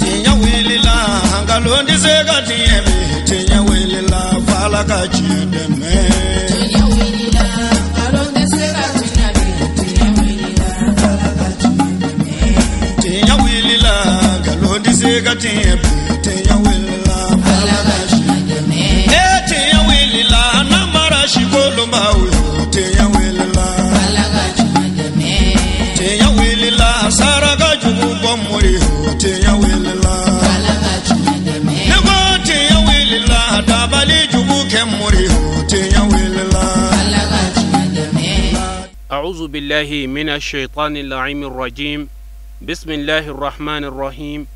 Tiɲɛ wulila nkalon tɛ se ka tiɲɛ bi tiɲɛ wulila f'Ala ka tiɲɛ dɛmɛ. Tiɲɛ wulila nkalon tɛ se ka tiɲɛ bi tiɲɛ wulila f'Ala ka tiɲɛ dɛmɛ. Tiɲɛ wulila nkalon tɛ se ka tiɲɛ bi tiɲɛ wulila f'Ala ka tiɲɛ dɛmɛ. Ee tiɲɛ wulila namara sikolonbaw yo tiɲɛ wulila f'Ala ka tiɲɛ dɛmɛ. Tiɲɛ wulila saraka jugu bɔ mori yo tiɲɛ wulila f'Ala ka tiɲɛ dɛmɛ. Ne ko tiɲɛ wulila dabali jugu kɛ mori yo tiɲɛ wulila f'Ala ka tiɲɛ dɛmɛ. أعوذ بالله من الشيطان اللعين الرجيم. بسم الله الرحمن الرحيم.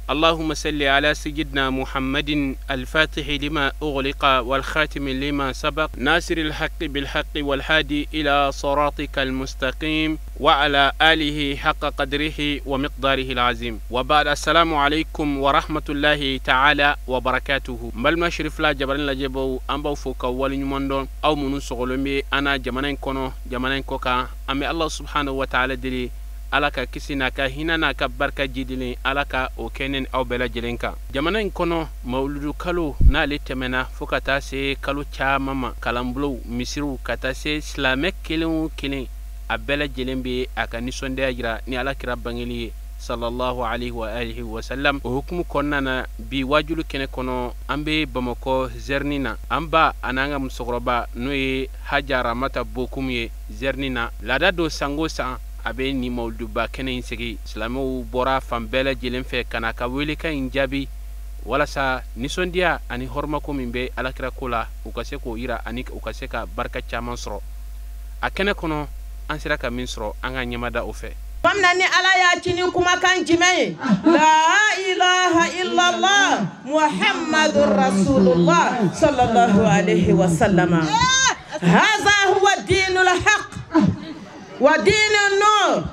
اللهم صل على سيدنا محمد الفاتح لما أغلق والخاتم لما سبق ناصر الحق بالحق والهادي إلى صراطك المستقيم وعلى آله حق قدره ومقداره العظيم. وبعد، السلام عليكم ورحمة الله تعالى وبركاته. Balima Sherifila jabarani lajɛbaw, an b'aw fo ka waleɲuman dɔn, aw minnu sɔgɔlen bɛ an na jamana in kɔnɔ, jamana in kɔ kan. An bɛ Ala subhanahu wa ta'ala deli, Ala ka kisi n'a ka hinɛ n'a ka barika jidilen, Ala ka o kɛ ne ni aw bɛɛ lajɛlen kan. Jamana in kɔnɔ, mawuludu kalo n'ale tɛmɛna fo ka taa se kalo caman ma, kalanbolow, misiriw, ka taa se silamɛ kelen o kelen, a bɛɛ lajɛlen bɛ a ka nisɔndiya jira ni Ala kira bangeli ye sallallahu alaihi wa alihi wa sallam. O hukumu kɔnɔna na, bi wajulu kɛnɛ kɔnɔ, an bɛ Bamakɔ zɛrini na. An ba an'an ka musokɔrɔba, n'o ye Haja Ramata Bokum ye zɛrini na, laada don sango san a bɛ nin mawuluduba kɛnɛ in sigi. Silamɛw bɔra fan bɛɛ lajɛlen fɛ ka na ka welekan in jaabi walasa nisɔndiya ani hɔrɔmako min bɛ alakira ko la, u ka se k'o yira ani u ka se ka barika caman sɔrɔ a kɛnɛ kɔnɔ. An sera ka min sɔrɔ, an ka ɲɛmada o fɛ. Tuma ni Ala y'a ci ni kumakan jumɛn ye? La ilaha illallah Muhammadur Rasulullah sallallahu alaihi wa sallama. Haza huwa dinul haq wa dinul nur.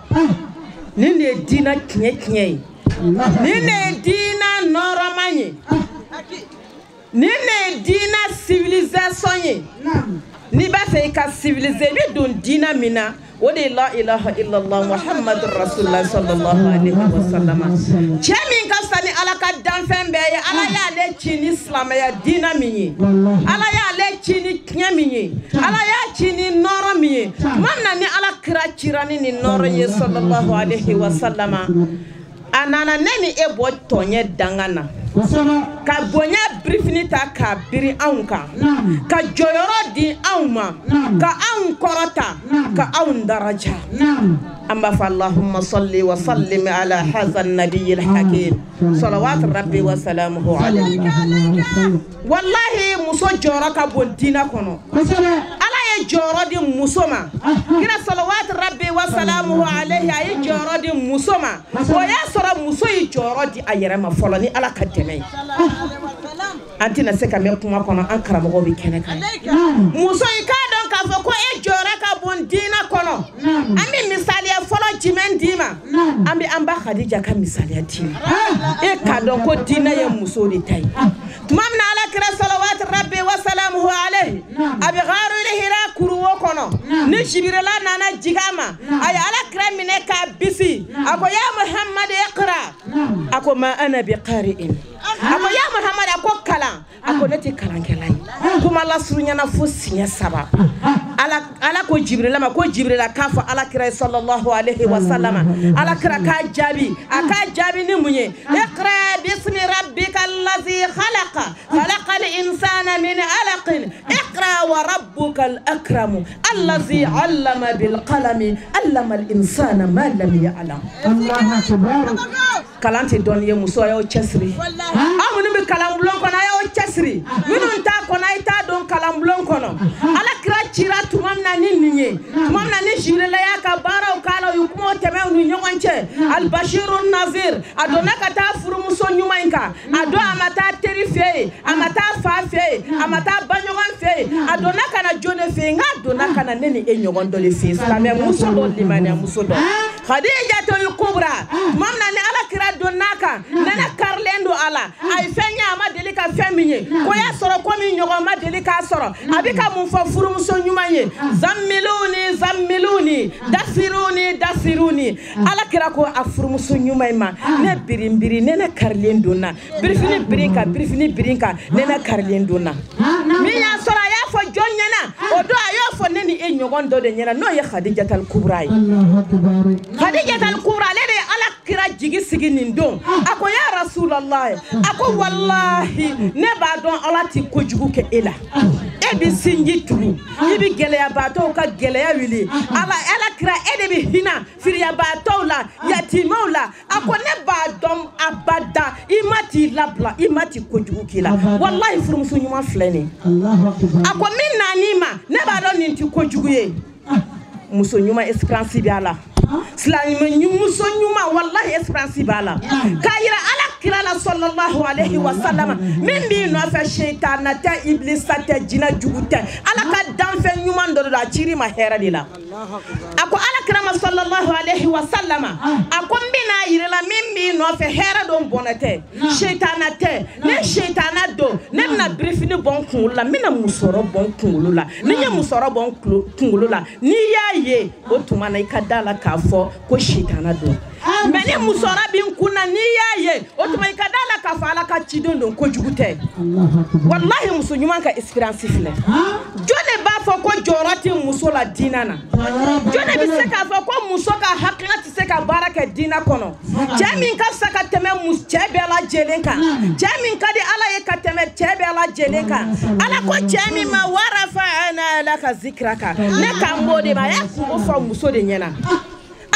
Nin de ye diina tiɲɛ tiɲɛ ye, nin de ye diina nɔrɔman ye, nin de ye diina civilisation ye. N'i b'a fɛ i ka civiliser, i bɛ don diina min na, o de ye la ilaha illallah Muhammadur Rasulullah sallallahu alaihi wa sallam. Cɛ min ka fisa ni Ala ka danfɛn bɛɛ ye, Ala y'ale ci ni silamɛya diina min ye, Ala y'ale ci ni tiɲɛ min ye, Ala y'a ci ni nɔrɔ min ye. Tuma min na ni Ala kira cira ni nin nɔrɔ ye sallallahu alaihi wa sallam, a nana ne ni e bɔ tɔɲɛ danga na, ka bonya birifini ta k'a biri anw kan, ka jɔyɔrɔ di anw ma, ka anw kɔrɔta, ka anw daraja. An b'a fɔ allahumma salli wa sallim ala haza nabiyil hakim salawat rabbi wa salamuhu alayhi. Wallahi, muso jɔyɔrɔ ka bon diinɛ kɔnɔ. Ala ye jɔyɔrɔ di muso ma. Kira salawat rabbi wa salamuhu alayhi, a ye jɔyɔrɔ di muso ma. O y'a sɔrɔ muso ye jɔyɔrɔ di a yɛrɛ ma fɔlɔ ni Ala ka dɛmɛ ye. An tɛna se ka mɛn kuma kɔnɔ, an karamɔgɔw bɛ kɛnɛ kan. Muso, i k'a dɔn k'a fɔ ko e jɔyɔrɔ ka bon diinɛ kɔnɔ. An bɛ misaliya fɔlɔ jumɛn d'i ma? An bɛ an ba Khadija ka misaliya d'i ma. E k'a dɔn ko diinɛ ye muso de ta ye. Tuma min na Ala kira salawat rabbi wa salamuhu alayhi a bɛ gharul hira kuruwo kɔnɔ, ni Jibirila nana jigin a ma, a ye Ala kira minɛ k'a bisi. A ko ya Muhammad iqra. A ko ma ana bi qari'in. A ko ya Muhammad, a ko kalan. A ko ne tɛ kalankɛla ye. Kuma lasurunyana fo siɲɛ 3. Ala ko Jibirila ma ko Jibirila k'a fɔ Ala kira ye sallallahu alaihi wa sallama. Ala kira k'a jaabi, a k'a jaabi ni mun ye? Iqra bismi rabbika allazi khalaqa khalaqal insana min alaqin iqra wa rabbukal akramu allazi allama bil qalami allama al insana ma lam ya'lam. Kalan tɛ dɔnni ye. Muso, a y'aw cɛsiri. Aw minnu bɛ kalanbulon kɔnɔ, a y'aw cɛsiri. Minnu t'a kɔnɔ, a ye t'a don kalanbulon kɔnɔ. Ala kira cira tuma min na ni nin ye, tuma min na ni Jibirila y'a ka baaraw k'a la, u ye kumaw tɛmɛ u ni ɲɔgɔn cɛ, albashiru nazir, a donna ka taa furumuso ɲuman in kan. A don, a ma taa teri fɛ yen, a ma taa fa fɛ yen, a ma taa baɲɔgɔn fɛ yen. A donna ka na jɔn de fɛ yen? Nk'a donna ka na ne ni e ɲɔgɔn dɔ de fɛ yen, silamɛ muso dɔ, limaniya muso dɔ, Khadijatul Kubra. Tuma min na ni Ala kira donna kan, nɛnɛ karilen don a la, a ye fɛn ye a ma deli ka fɛn min ye, ko y'a sɔrɔ komi ɲɔgɔn ma deli k'a sɔrɔ. A bɛ ka mun fɔ furumuso ɲuman ye? Zammiluni zammiluni dasiruni dasiruni. Yasiruni Ala kira ko a furumuso ɲuman in ma ne birinbiri nɛnɛ karilen donna birifini birin kan birifini birin kan nɛnɛ karilen donna min y'a sɔrɔ a y'a fɔ jɔn ɲɛna o don a y'o fɔ ne ni e ɲɔgɔn dɔ de ɲɛna n'o ye Khadijatal Kubra ye. Khadijatal Kubra ale de ye Ala kira jigi sigi nin don a ko ya Rasulallah a ko walahi ne b'a dɔn Ala ti kojugu kɛ e la e bi sinji tugu i bi gɛlɛyabaatɔw ka gɛlɛya wuli Ala kira e de bi hinɛ firiyabaatɔw la yatimɛw la a ko ne b'a dɔn abada i ma t'i labila i ma t'i kojugu k'i la walahi furumuso ɲuman filɛ nin a ko min nan'i ma ne b'a dɔn nin ti kojugu ye muso ɲuman espérance b'a la silamɛ muso ɲuman walahi espérance b'a la k'a yira Ala kira la sallallahu alayhi wa sallam min b'i nɔfɛ seyitana tɛ ibilisa tɛ jinɛ jugu tɛ Ala ka danfɛn ɲuman dɔ de don a cir'i ma hɛrɛ de la a ko Ala kira ma sallallahu alayhi wa sallam a ko n bɛna yira la min b'i nɔfɛ hɛrɛ don bɔnɛ tɛ seyitana tɛ ne seyitana don ne bɛna birifini bɔ n kunkolo la n bɛna musɔrɔ bɔ n kunkolo la ni n ye musɔrɔ bɔ n kunkolo la n'i y'a ye o tuma na i ka da la k'a fɔ ko sitana don mɛ ni musɔrɔ b'i kun na n'i y'a ye o tuma i ka da la k'a fɔ Ala ka ciden don kojugu tɛ walahi muso ɲuman ka espérance filɛ jɔn de b'a fɔ ko jɔyɔrɔ tɛ muso la diinɛ na jɔn de bɛ se k'a fɔ ko muso ka hakilina tɛ se ka baara kɛ diinɛ kɔnɔ cɛ min ka fisa ka tɛmɛ cɛ bɛɛ lajɛlen kan cɛ min ka di Ala ye ka tɛmɛ cɛ bɛɛ lajɛlen kan Ala ko cɛ min ma warafa'ana laka zikraka ne kan b'o de ma a y'a kungo fɔ muso de ɲɛna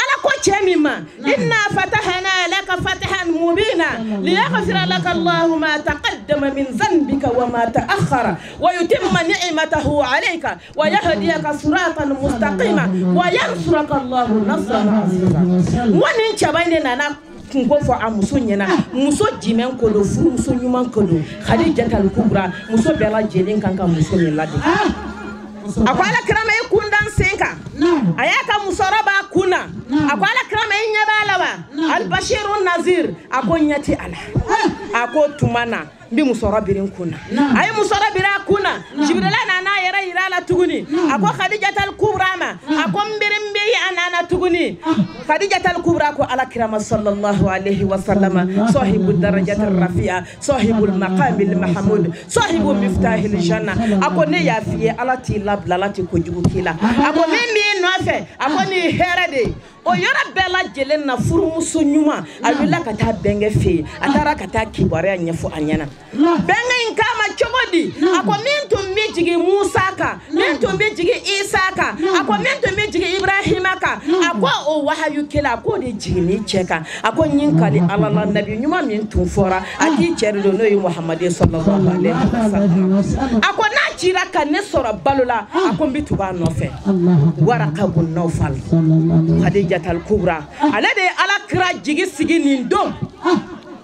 Ala ko cɛ min ma inna fatahana laka fatahan mubina liyaghfira laka Allahu ma taqaddama min dhanbika wa ma ta'akhkhara wa yutimma ni'matahu alayka wa yahdiyaka siratan mustaqima wa yansuraka Allahu nasran aziza. N ko nin cɛba in de nana kungo fɔ a muso ɲɛna muso jumɛn ko don furumuso ɲuman ko don Khadijatal Kubra muso bɛɛ lajɛlen kan ka muso min ladege a ko Ala kira ma i kun da n sen kan a y'a ka musɔrɔ b'a kun na a ko Ala kira ma i ɲɛ b'a la wa Albashiru Nazir a ko ɲɛ tɛ a la a ko tuma na n bɛ musɔrɔ biri n kun na a ye musɔrɔ biri a kun na Jibirila nana a yɛrɛ yira a la tuguni a ko Khadijatal Kubra ma a ko n biri n biri a nana tuguni Khadijatal Kubra ko Ala kira ma sallallahu alayhi wa sallam sahibu darajati rafi'a sahibul maqamil mahmud sahibu miftahil janna a ko ne y'a f'i ye Ala t'i labila Ala t'i kojugu k'i la a ko min b'i nɔfɛ a ko nin ye hɛrɛ de ye o yɔrɔ bɛɛ lajɛlen na furumuso ɲuman a wulila ka taa bɛnkɛ fɛ yen a taara ka taa kibaruya ɲɛfɔ a ɲɛna bɛnkɛ in kama cogo di a ko min tun bɛ jigin Musa kan min tun bɛ jigin Isa kan a ko min tun bɛ jigin Ibrahima kan a ko o wahayu kelen a k'o de jiginn'i cɛ kan a ko ɲin ka di Ala la nabi ɲuman min tun fɔra a k'i cɛ de don n'o ye Muhamadu sallallahu alaihi wasallam a ko n'a cira ka ne sɔrɔ balo la a ko n bɛ tugu a nɔfɛ Waraka bun Nawfal Khadijatal Kubra ale de ye Ala kira jigi sigi nin don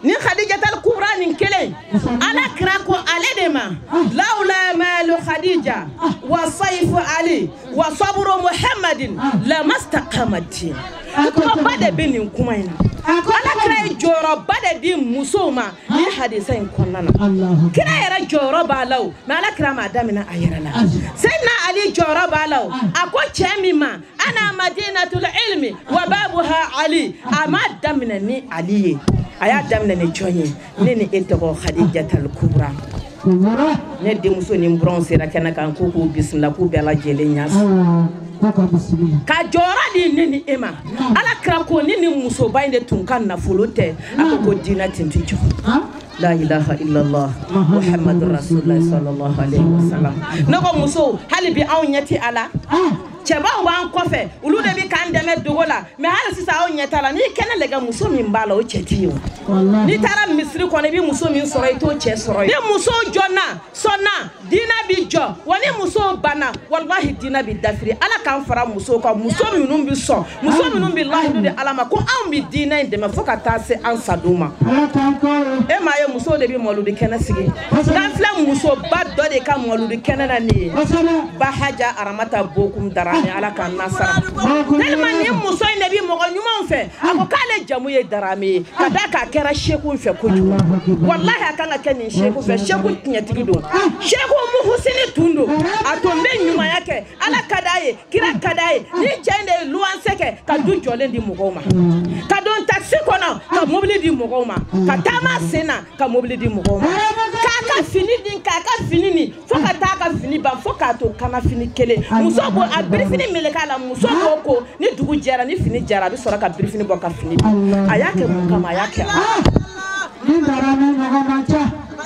ni Khadijatal Kubra nin kelen Ala kira ko ale de ma lawla malu Khadija wa saifu Ali wa sabru Muhammadin lamastaqamat kumaba de bɛ nin kuma in na Ala kira ye jɔyɔrɔba de di musow ma ni hadisa in kɔnɔna na kira yɛrɛ jɔyɔrɔ b'a la o mɛ Ala kira m'a daminɛ a yɛrɛ la Seydina Ali jɔyɔrɔ b'a la o a ko cɛ min ma ana madinatul ilmi wa babuha Ali a m'a daminɛ ni Ali ye a y'a daminɛ ni jɔn ye ne ni e tɔgɔ Khadijatal Kubra ne denmuso ni n buranw sera kɛnɛ kan k'u k'u bisimila k'u bɛɛ lajɛlen ɲɛ ka jɔyɔrɔ di ne ni e ma Ala kira ko ni ni musoba in de tun ka nafolo tɛ a ko ko diinɛ tun tɛ jɔ la ilaha illallah muhammadur rasulullah sallallahu alaihi wasallam ne ko musow hali bi anw ɲɛ tɛ a la cɛbaw b'an kɔfɛ olu de bɛ k'an dɛmɛ dogo la mɛ hali sisan aw ɲɛ t'a la n'i kɛnɛ lajɛ muso min b'a la o cɛ t'i ye o n'i taara misiri kɔnɔ i bɛ muso min sɔrɔ i t'o cɛ sɔrɔ yen ni muso jɔnna sɔnna diinɛ bi jɔ wa ni muso banna walahi diinɛ bi dafiri Ala k'an fara musow kan muso minnu bi sɔn muso minnu bi lahidu di Ala ma ko anw bi diinɛ in dɛmɛ fo ka taa se an sadon ma e m'a ye musow de bi mawuludi kɛnɛ sigi n'an filɛ musoba dɔ de ka mawuludi kɛnɛ na nin ye Bahaja Aramata Bokum Dara Darame ala k'an nasara tellement ni muso in de bi mɔgɔ ɲumanw fɛ a ko k'ale jamu ye Darame ye ka d'a kan a kɛra seku fɛ kojugu walahi a kan ka kɛ nin seku fɛ seku tiɲɛtigi don seku muhusini tun don a tun bɛ ɲumanya kɛ ala ka d'a ye kira ka d'a ye ni cɛ in de ye luwanse kɛ ka du jɔlen di mɔgɔw ma ka don takisi kɔnɔ ka mobili di mɔgɔw ma ka taama sen na ka mobili di mɔgɔw ma k'a ka fini di k'a ka fini ni fo ka taa ka fini ban fo k'a to kana fini kelen muso b'o a birifini meleke a la muso b'o ko ni dugu jɛra ni fini jɛra a bɛ sɔrɔ ka birifini bɔ ka fini di a y'a kɛ mun kama a y'a kɛ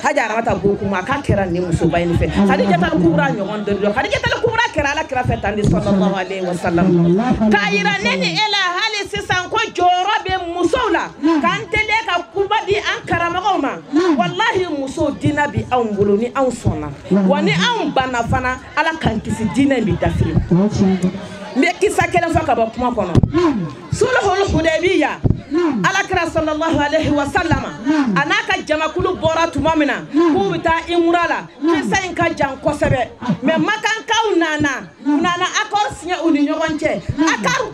Haja Aramata Bokum a k'a kɛra nin musoba in fɛ Khadija Kubra ɲɔgɔn dɔ don Khadija Kubra kɛra ala kira fɛ tan de sallallahu alaihi wasallam k'a yira ne ni e la hali sisan ko jɔyɔrɔ bɛ musow la k'an teliya ka kuba di an karamɔgɔw ma walahi musow diinɛ bi anw bolo ni anw sɔnna wa ni anw banna fana ala k'an kisi diinɛ in bi dafiri n bɛ kisa kelen fɔ ka bɔ kuma kɔnɔ sulhul Hudaybiya ala kira sallallahu alaihi wa sallama a n'a ka jamakulu bɔra tuma min na k'u bɛ taa imura la kisa in ka jan kosɛbɛ mɛ makankaw nana u nana accord signé u ni ɲɔgɔn cɛ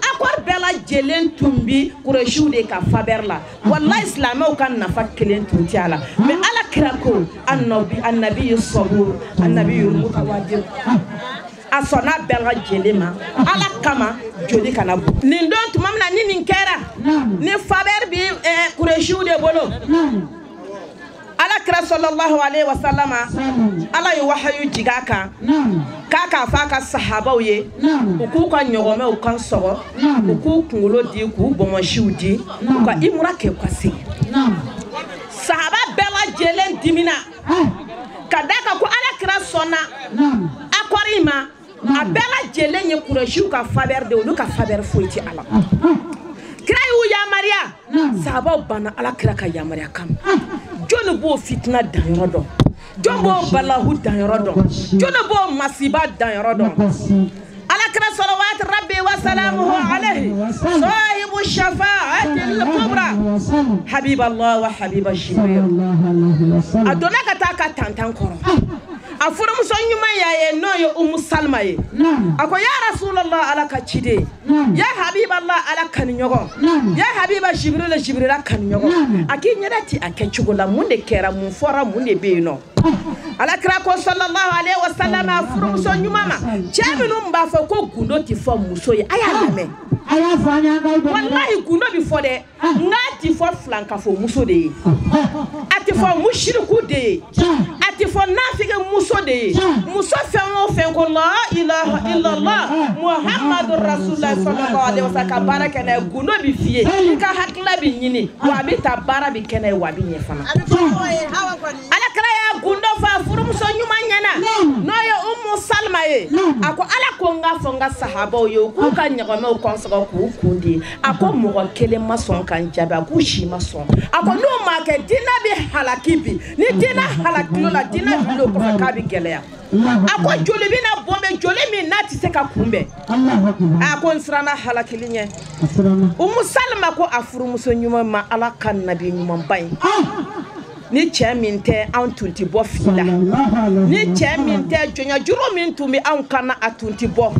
accord bɛɛ lajɛlen tun bi Kuresiw de ka faveur la walahi silamɛw ka nafa kelen tun tɛ a la mɛ ala kira ko annabi sabur annabi mutawadir a sɔnna bɛɛ lajɛlen ma ala kama joli kana bɔ nin don tuma min na ni nin kɛra ni faveur bi Kuresiw de bolo ala kira sallallahu alaihi wa sallama ala ye wahayu jigin a kan k'a k'a fɔ a ka sahabaw ye u k'u ka ɲɔgɔmɛw kan sɔgɔ u k'u kunkolo di k'u bɔnbɔnsiw di u ka imura kɛ u ka segin sahaba bɛɛ lajɛlen dimina ka d'a kan ko ala kira sɔnna accord in ma a bɛɛ lajɛlen ye Kuresiw ka faveur de olu ka faveur foyi tɛ a la kira y'u yamaruya sahabaw banna ala kira ka yamaruya kama jɔnni b'o fitina danyɔrɔ dɔn jɔn b'o balahu danyɔrɔ dɔn jɔnni b'o masiba danyɔrɔ dɔn ala kira salawat rabbi wa salamuhu alayhi sahibu shafa'ati al-kubra habib allah wa habib jibril a donna ka taa ka tantan kɔrɔ a furumuso ɲuman y'a ye n'o ye Umu Salma ye a ko ya Rasulallah ala ka ciden ya Habiballah ala kanu ɲɔgɔn ya Habiba Jibril Jibrila kanu ɲɔgɔn a k'i ɲɛda ti a kɛcogo la mun de kɛra mun fɔra mun de bɛ yen nɔ ala kira ko sallallahu alaihi wa sallam a furumuso ɲuman ma cɛ minnu b'a fɔ ko gundo ti fɔ muso ye a y'a lamɛn walahi gundo bi fɔ dɛ n'a ti fɔ filankafo muso de ye a ti fɔ musiriku de ye a ti fɔ nafige muso de ye muso fɛn o fɛn ko la ilaha illallah muhammadu rasulullah sallallahu alaihi wasallam ka baara kɛ n'a ye gundo bi f'i ye i ka hakilila bi ɲini wa a bɛ taa baara bi kɛ n'a ye wa a bi ɲɛ fana ala kira y'a gundo fɔ a furumuso ɲuman ɲɛna n'o ye Umu Salma ye a ko ala ko n k'a fɔ n ka sahabaw ye u k'u ka ɲagamɛw kɔnsɔgɔ k'u kun di a ko mɔgɔ kelen ma sɔn ka n jaabi a k'u si ma sɔn a ko n'o ma kɛ diinɛ bɛ halaki bi ni diinɛ halakilo la diinɛ wuli o kɔfɛ k'a bɛ gɛlɛya a ko joli bɛna bɔn bɛ joli min n'a tɛ se ka kunbɛn a ko n siranna halakili ɲɛ Umu Salma ko a furumuso ɲuman ma ala ka nabi ɲumanba in ni cɛ min tɛ anw tun tɛ bɔ fili la ni cɛ min tɛ jɔnyajuru min tun bɛ anw kan na a tun tɛ bɔ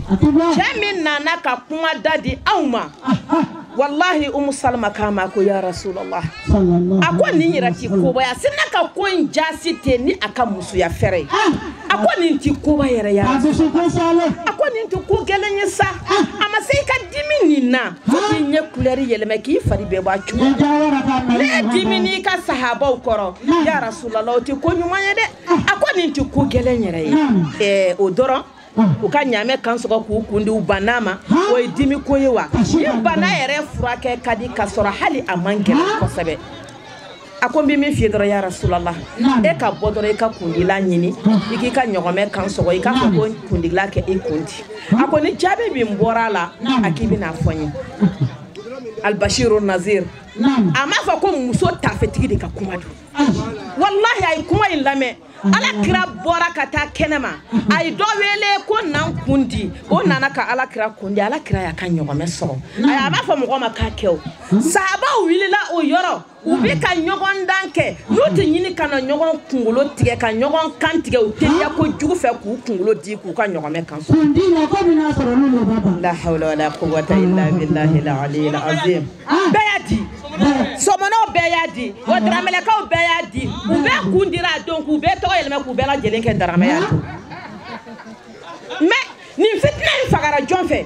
cɛ min nana ka kuma da di anw ma walahi Umu Salma k'a ma ko ya Rasulallah a ko nin yɛrɛ ti koba ye a sinna ka ko in jaasi ten ni a ka musoya fɛrɛ ye a ko nin ti koba yɛrɛ ya a ko nin ti ko gɛlɛn ye sa a ma se i ka dimi nin na fo k'i ɲɛ kulɛri yɛlɛmɛ k'i fari bɛɛ bɔ a cogo ne ye dimi n'i ka sahabaw kɔrɔ ya Rasulallah o ti ko ɲuman ye dɛ a ko nin ti ko gɛlɛn yɛrɛ ye o dɔrɔn u ka ɲaamɛ kan sɔgɔ k'u kun di u banna ma o ye dimi ko ye wa ni bana yɛrɛ furakɛ ka di ka sɔrɔ hali a man gɛlɛn kosɛbɛ a ko n bɛ min f'i ye dɔrɔn ya Rasulallah e ka bɔ dɔrɔn i ka kundila ɲini i k'i ka ɲɔgɔmɛ kan sɔgɔ i k'a fɔ ko kundila kɛ i kun di a ko ni jaabi min bɔra a la a k'i bɛna fɔ n ye Albashiru Nazir a m'a fɔ ko muso tafetigi de ka kuma don Wallahi a ye kuma in lamɛn. Ala kira bɔra ka taa kɛnɛma. A ye dɔ wele ko n'an kun di. O nana ka ala kira kun di. Ala kira y'a ka ɲɔgɔmɛ sɔrɔ. A b'a fɔ mɔgɔ ma k'a kɛ o. Sahabaw wulila o yɔrɔ. U bɛ ka ɲɔgɔn dan kɛ. N'u tɛ ɲini ka na ɲɔgɔn kunkolo tigɛ ka ɲɔgɔn kan tigɛ u teliya kojugu fɛ k'u kunkolo di k'u ka ɲɔgɔmɛ kan sɔrɔ. Kundi la ko bɛna sɔrɔ n'u de b'a ban. La hawla wala quwwata illa billahi al-aliyyil azim. Bɛɛ y'a di. Sɔmɔnɔw bɛɛ y'a di. Wa daramɛlɛkaw bɛɛ y'a di. U bɛɛ kun dira a don k'u bɛɛ tɔgɔ yɛlɛma k'u bɛɛ lajɛlen kɛ daramɛ y'a don. Mais nin fitinɛ in fagara jɔn fɛ?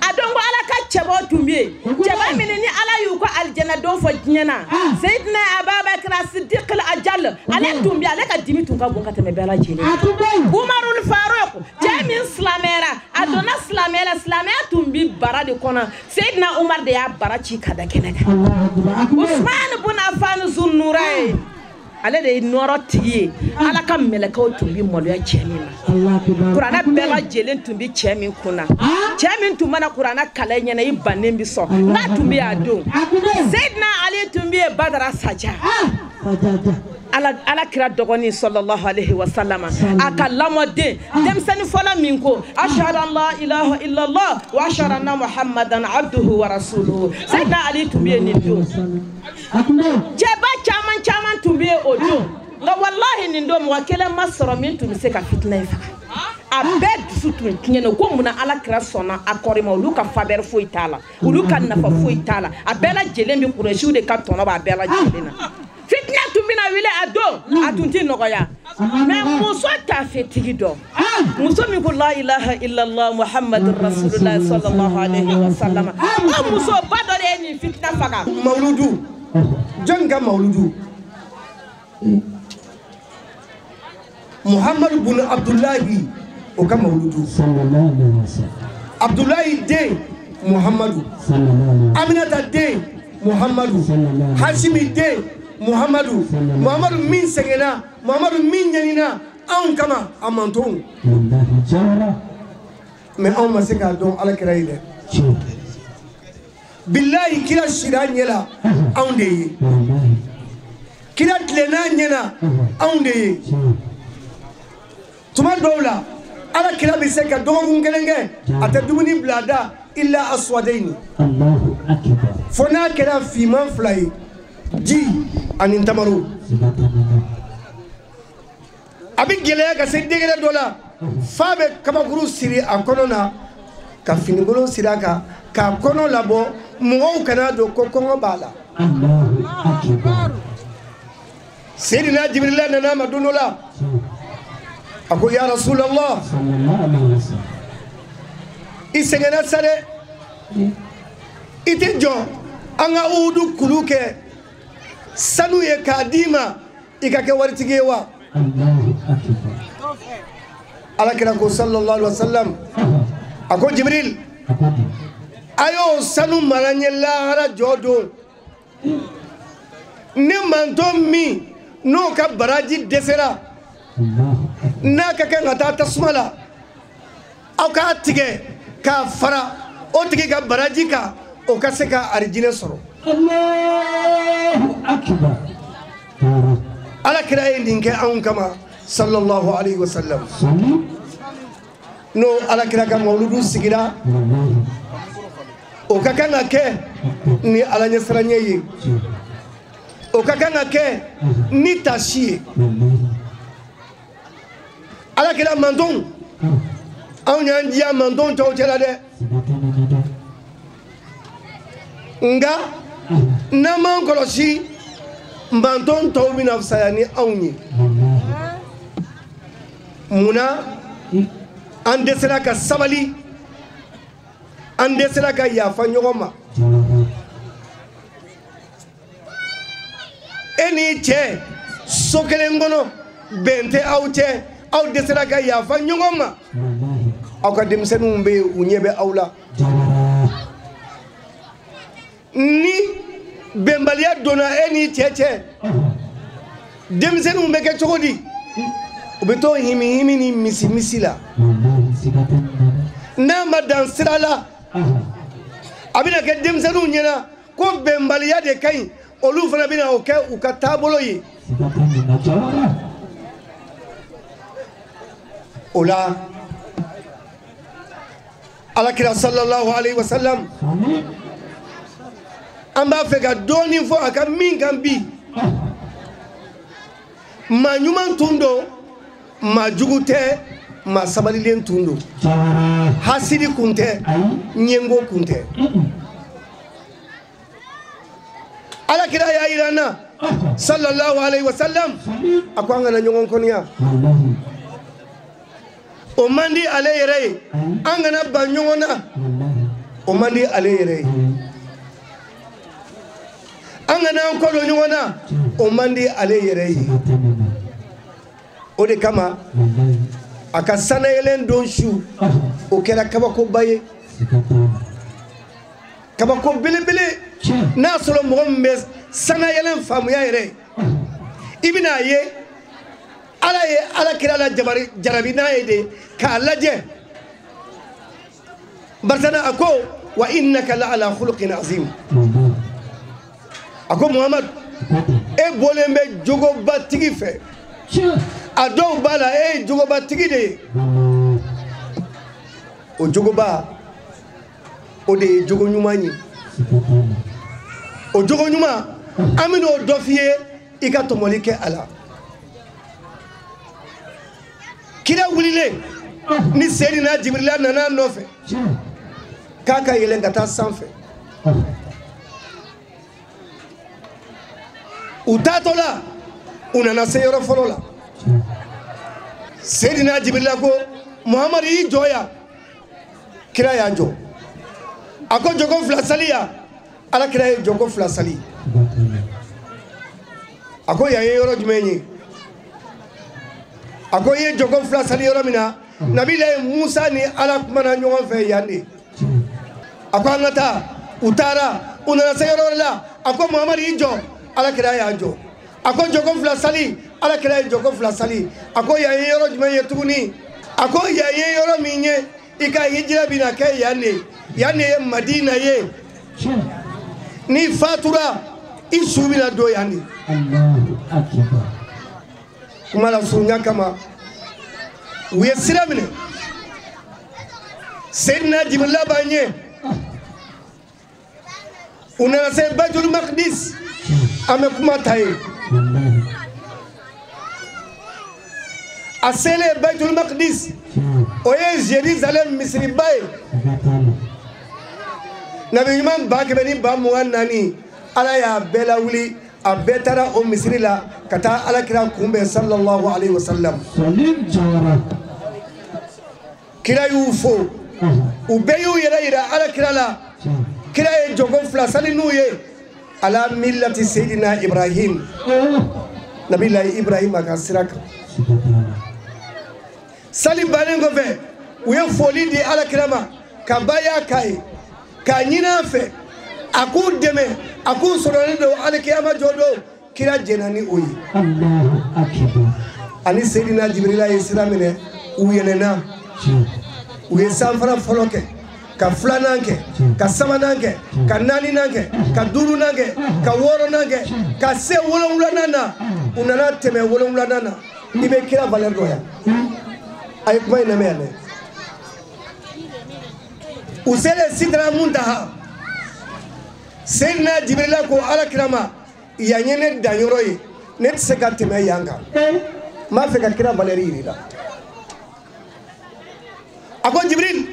A don ko ala ka cɛbaw tun bɛ yen. Cɛba min ni ala y'u ka alijana don fɔ diɲɛ na. Seyidina Abubakar Sidiq al-Ajal ale tun bɛ yen, ale ka dimi tun ka bon ka tɛmɛ bɛɛ lajɛlen kan. Umarul Farouk cɛ min silamɛyara, a donna silamɛya la, silamɛya tun bɛ bara de kɔnɔ. Seyidina Umar de y'a bara ci ka da kɛnɛ kan. Usman bun Affan Zunnurayn ale de ye nɔrɔ tigi ye. Ala ka mɛlɛkɛw tun bɛ maloya cɛ min ma. Kuranɛ bɛɛ lajɛlen tun bɛ cɛ min kunna. Cɛ min tun mana kuranɛ kalan ɲɛna i bannen bɛ sɔn. N'a tun bɛ a don. Seyidina Ali tun bɛ yen Badara Saja. Ala kira dɔgɔnin sallallahu alaihi wa sallam a ka lamɔden denmisɛnnin fɔlɔ min ko ashhadu an la ilaha illallah wa ashhadu anna muhammadan abduhu wa rasuluhu. Seyidina Ali tun bɛ yen nin don. Cɛba caman caman tun bɛ yen o don. Nka walahi nin don mɔgɔ kelen ma sɔrɔ min tun bɛ se ka fitinɛ in faga. A bɛɛ dusu tun tiɲɛna ko munna ala kira sɔnna akɔri ma, olu ka faveur foyi t'a la, olu ka nafa foyi t'a la. A bɛɛ lajɛlen bɛ Kurɛsiw de ka tɔnɔ b'a bɛɛ lajɛlen na. Fitinɛ tun bɛna wuli a don, a tun tɛ nɔgɔya. Mais muso tafetigi dɔ, muso min ko la ilaha illallah muhammadur rasulullah sallallahu alaihi wa sallam, o musoba dɔ de ye nin fitinɛ faga. Mawuludu, jɔn ka mawuludu? Muhammadu bun Abdullahi o ka mawuludu. Abdullahi den Muhammadu, Aminata den Muhammadu, Hashimi den Muhammadu, Muhammadu min sɛgɛnna, Muhammadu min ɲanina anw kama a mantonw. Mais anw ma se k'a dɔn ala kira ye dɛ. Bilahi kira sira ɲɛ la anw de ye. Kira tilenna ɲɛ na anw de ye. Tuma dɔw la ala kira bɛ se ka dɔgɔkun kelen kɛ a tɛ dumuni bila a da illa aswadayni. Fo n'a kɛra finman fila ye, ji ani tamaro. A bɛ gɛlɛya ka se degré dɔ la f'a bɛ kabakuru siri a kɔnɔ na ka finikolon siri a kan k'a kɔnɔ labɔ mɔgɔw kana don ko kɔngɔ b'a la. Seyidina Jibirila nana a ma don dɔ la, a ko ya Rasulallah, i sɛgɛnna sa dɛ, i tɛ jɔ an ka Uhudu kulu kɛ sanu ye k'a d'i ma i ka kɛ waritigi ye wa? Ala kira ko sallallahu alaihi wa sallam, a ko Jibril, a y'o sanu mara n ye lahara jɔ don. Ni manton min n'o ka baraji dɛsɛra n'a ka kan ka taa tasuma la, aw k'a tigɛ k'a fara o tigi ka baraji kan, o ka se ka arijinɛ sɔrɔ. Ala kira ye nin kɛ anw kama sallallahu alaihi wa sallam. N'o ala kira ka mawuludu sigira, o ka kan ka kɛ ni ala ɲɛsiranɲɛ ye, o ka kan ka kɛ ni tasi ye. Ala kira mantonw, anw y'an diya mantonw tɔw cɛla dɛ. Nka n'an m'an kɔlɔsi, manton tɔw bɛna fisaya ni anw ye. Munna an dɛsɛra ka sabali, an dɛsɛra ka yafa ɲɔgɔn ma. E n'i cɛ so kelen kɔnɔ, bɛn tɛ aw cɛ, aw dɛsɛra ka yafa ɲɔgɔn ma. Aw ka denmisɛnninw bɛ yen, u ɲɛ bɛ aw la. Ni bɛnbaliya donna e n'i cɛ cɛ, denmisɛnninw bɛ kɛ cogo di? U bɛ to himi himi ni misi misi la. N'a ma dan sira la, a bɛna kɛ denmisɛnninw ɲɛna ko bɛnbaliya de ka ɲi. olu fana bɛna o kɛ u ka taabolo ye. O la Alakira sallallahu alayhi wa sallam, an b'a fɛ ka dɔɔnin fɔ a ka min kan bi. Maa ɲuman tun don, maa jugu tɛ, maa sabalilen tun don, hasidi kun tɛ, ɲɛngo kun tɛ. Alakira y'a yira an na sallallahu alayhi wa sallam, a ko an kana ɲɔgɔn kɔniya. O man di ale yɛrɛ ye, an kana ban ɲɔgɔn na, o man di ale yɛrɛ ye. An kana an kɔ don ɲɔgɔn na, o man di ale yɛrɛ ye. O de kama a ka sanayɛlɛn don su, o kɛra kabakoba ye, kabako belebele. N'a sɔrɔ mɔgɔ min bɛ sanayɛlɛn faamuya yɛrɛ, i bɛna a ye Ala ye Ala kira la jarabi n'a ye de k'a lajɛ. Barisana a ko wa innaka la ala khuluqin azim. A ko Muhamadu, e bɔlen bɛ jogobatigi fɛ, a dɔw b'a la e ye jogobatigi de ye. O jogoba, o de ye jogo ɲuman ye. O jogo ɲuman, an bɛna o dɔ f'i ye i ka tɔmɔli kɛ a la. Kira wulilen ni Seydina Jibirila nana a nɔfɛ k'a ka yɛlɛn ka taa sanfɛ. U taatɔ la, u nana se yɔrɔ fɔlɔ la. Seydina Jibirila ko Muhamadu y'i jɔ yan. Kira y'a jɔ. A ko jɔko fila sali yan. Ala kira ye jɔko fila sali. A ko yan ye yɔrɔ jumɛn ye? A ko i ye jɔko fila sali yɔrɔ min na, Nabila Musa ni Ala kumana ɲɔgɔn fɛ yan de. A ko an ka taa. U taara, u nana se yɔrɔ wɛrɛ la. A ko Muhamadu y'i jɔ. Ala kira y'a jɔ. A ko jɔko fila sali. Ala kira ye jɔko fila sali. A ko yan ye yɔrɔ jumɛn ye tuguni? A ko yan ye yɔrɔ min ye, i ka hijira bɛna kɛ yan de. Yan de ye Madina ye. N'i fatura, i su bɛna don yan de. Kuma la surunya kama, u ye sira minɛ. Seydina Jibirila b'an ɲɛ. U nana se Baitul Maqdis. An bɛ kuma ta ye. A selen Baitul Maqdis, o ye Jerusalem misiriba ye. Nabi ɲuman 124,000, Ala y'a bɛɛ lawuli, a bɛɛ taara o misiri la ka taa Ala kira kunbɛn sallallahu alayhi wa sallam. Kira y'u fo, u bɛɛ y'u yɛrɛ yira Ala kira la. Kira ye jɔko fila sali n'u ye ala millati Seydina Ibrahim, Nabilayi Ibrahim a ka sira kan. Sali bannen kɔfɛ, u ye foli di Ala kira ma ka baya k'a ye, k'a ɲini a fɛ a k'u dɛmɛ, a k'u sɔrɔlen don alikiyama jɔ don. Kira jɛnna ni o ye. Ani Seydina Jibirila ye sira minɛ, u yɛlɛnna, u ye sanfara fɔlɔ kɛ, ka filanan kɛ, ka sabanan kɛ, ka naaninan kɛ, ka duurunan kɛ, ka wɔɔrɔnan kɛ, ka se wolonwulanan na. U nana tɛmɛ wolonwulanan na. I bɛ kira valeur dɔn yan. A ye kuma in lamɛn yan dɛ. U selen Sidra Muntaha, Seydina Jibirila ko Ala kira ma, yan ye ne danyɔrɔ ye, ne tɛ se ka tɛmɛ yan kan. N b'a fɛ ka kira valeur yir'i la. A ko Jibril,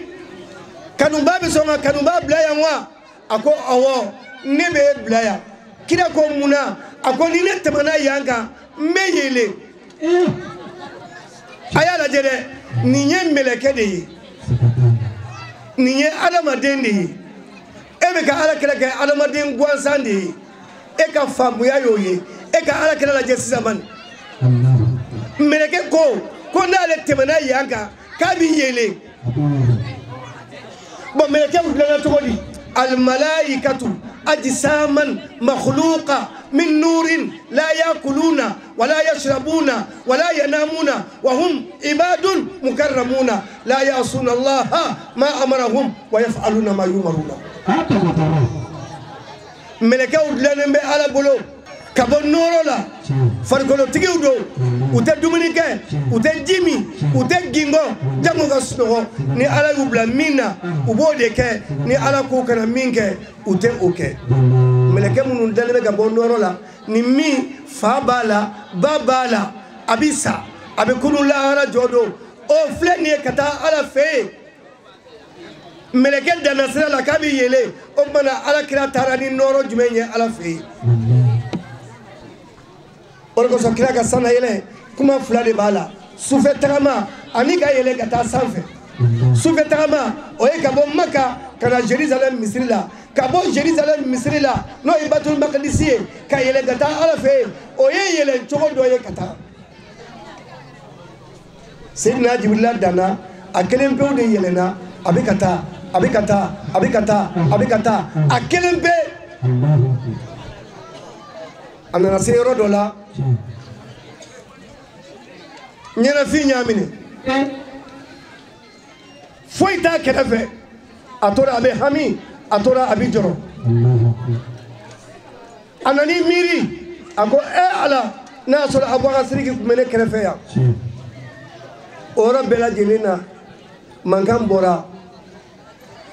kanuba bɛ sɔn ka kanuba bila yan wa? A ko awɔ, ne bɛ e bila yan. Kira ko mun na? A ko ni ne tɛmɛna yan kan, n bɛ yelen. A y'a lajɛ dɛ, nin ye mɛlɛkɛ de ye, nin ye adamaden de ye. E bɛ ka Ala kira kɛ adamaden gansan de ye. E ka faamuya y'o ye. E ka Ala kira lajɛ sisan man. Mɛlɛkɛ ko n'ale tɛmɛna yan kan, k'a bɛ yelen. Bon, mɛlɛkɛw dilanna cogo di? Almalaikatu ajsaman makhluqa min nurin la yakuluna wala yashrabuna wala yanamuna wa hum ibadun mukarramuna la ya'suna Allaha ma amarahum wa yaf'aluna ma yumaruna. Mɛlɛkɛw dilannen bɛ Ala bolo ka bɔ nɔɔrɔ la. Farikolotigiw don, u tɛ dumuni kɛ, u tɛ ji min, u tɛ gingɔ, jango ka sunɔgɔ. Ni Ala y'u bila min na, u b'o de kɛ. Ni Ala k'u kana min kɛ, u tɛ o kɛ. Mɛlɛkɛ minnu dalen bɛ ka bɔ nɔɔrɔ la, ni min fa b'a la, ba b'a la, a bɛ sa, a bɛ kunun lahara jɔ don. O filɛ nin ye ka taa Ala fɛ yen. Mɛlɛkɛ danna sira la k'a bɛ yɛlɛ. O tuma na Ala kira taara ni nɔɔrɔ jumɛn ye Ala fɛ yen? O de kosɔn kira ka sannayɛlɛ kuma fila de b'a la: sufɛ tagama ani ka yɛlɛ ka taa sanfɛ. Sufɛ tagama o ye ka bɔ Maka ka na Jerusalem misiri la, ka bɔ Jerusalem misiri la n'o ye Batul Makadisi ye, ka yɛlɛ ka taa Ala fɛ yen. O ye yɛlɛ cogo dɔ ye ka taa. Seydina Jibirila danna, a kelen pewu de yɛlɛnna, a bɛ ka taa, a bɛ ka taa, a bɛ ka taa, a bɛ ka taa, a kelen pe. A nana se yɔrɔ dɔ la, ɲɛnafin y'a minɛ, foyi t'a kɛrɛfɛ. A tora a bɛ hami, a tora a bɛ jɔrɔ. A nan'i miiri, a ko e Ala, n'a y'a sɔrɔ Abubakar Sidiki tun bɛ ne kɛrɛfɛ yan. O yɔrɔ bɛɛ lajɛlen na, mankan bɔra.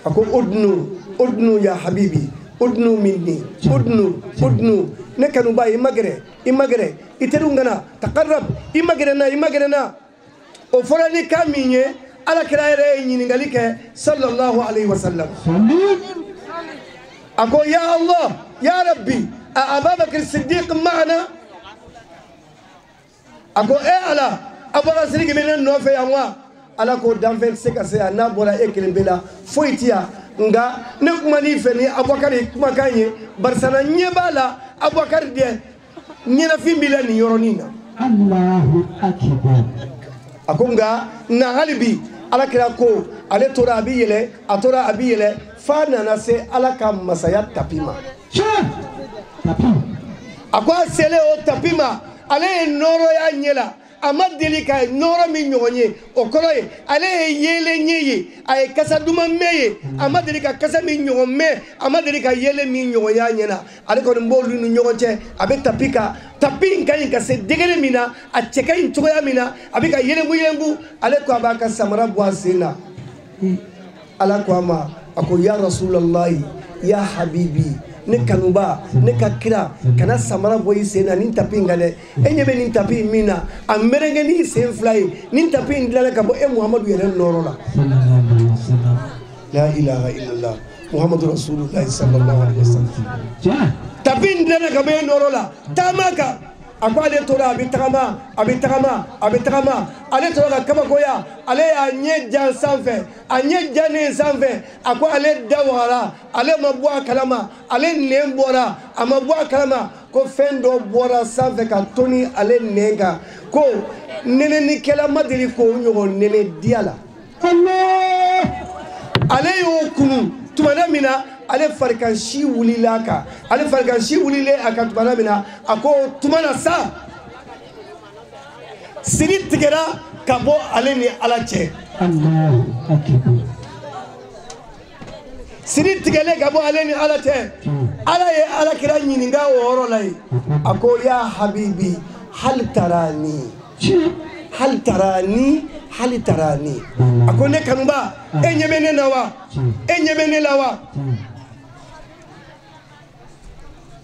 A ko udnu, udnu ya habibi, udnu minni, udnu, udnu. Ne kanuba, i magɛrɛ, i magɛrɛ, i teriw kana, taqarrab, i magɛrɛ na, i magɛrɛ na. O fɔra ni kan min ye, Ala kira yɛrɛ ye ɲininkali kɛ sallallahu alayhi wa sallam. A ko ya Allah, ya Rabbi, a Abubakar Siddiq maana? A ko e Ala, Abubakar Sidiki bɛ ne nɔfɛ yan wa? Ala ko danfɛn tɛ se ka se yan n'a bɔra e kelen pe la, foyi ti yan. Nka ne kuma n'i fɛ ni Abubakar kumakan ye, barisa na ɲɛ b'a la Abubakar dɛ ɲɛnafin b'i la nin yɔrɔnin na. Allahu akbar. A ko nka na hali bi Ala kira ko ale tora a bɛ yɛlɛ, a tora a bɛ yɛlɛ f'a nana se Ala ka masaya tapi ma. A ko a selen o tapi ma, ale ye nɔɔrɔya ɲɛ la. A ma deli ka nɔɔrɔ min ɲɔgɔn ye, o kɔrɔ ye ale ye yeelen ɲɛ ye, a ye kasa duman mɛn ye, a ma deli ka kasa min ɲɔgɔn mɛn, a ma deli ka yeelen min ɲɔgɔn y'a ɲɛ na. Ale kɔni b'olu ni ɲɔgɔn cɛ, a bɛ tapi kan, tapi in ka ɲi ka se degré min na, a cɛ ka ɲi cogoya min na, a bɛ ka yelengu yelengu. Ale ko a b'a ka samara bɔ a sen na. Ala ko a ma, a ko ya Rasulallahi, ya habibi, ne kanuba, ne ka kira, kana samara bɔ i sen na nin tapi in kan dɛ. E ɲɛ bɛ nin tapi in min na, a merengue n'i sen fila ye, nin tapi in dilanna ka bɔ e Muhamadu yɛrɛ nɔɔrɔ la. La ilaha illallah Muhammadu Rasulullah sallallahu alaihi wasallam. Tapi in dilanna ka bɔ e nɔɔrɔ la, taama kan. A ko ale tora a bɛ tagama, a bɛ tagama, a bɛ tagama. Ale tora ka kabakoya, ale y'a ɲɛ jan sanfɛ, a ɲɛ jannen sanfɛ. A ko ale da wagara, ale ma bɔ a kalama, ale nɛn bɔra, a ma bɔ a kalama ko fɛn dɔ bɔra sanfɛ ka toni ale nɛn kan. Ko nɛnɛnikɛla ma deli k'o ɲɔgɔn nɛnɛ diya la. Ale y'o kunu tumana min na, ale farikansi wulila a kan, ale farikansi wulilen a kan tumana min na, a ko tuma na sa, siri tigɛra ka bɔ ale ni Ala cɛ. Siri tigɛlen ka bɔ ale ni Ala cɛ. Ala ye Ala kira ɲininka o yɔrɔ la yen. A ko ya habibi, hal tarani, hal tarani, hal tarani. A ko ne kanuba, e ɲɛ bɛ ne na wa? E ɲɛ bɛ ne la wa?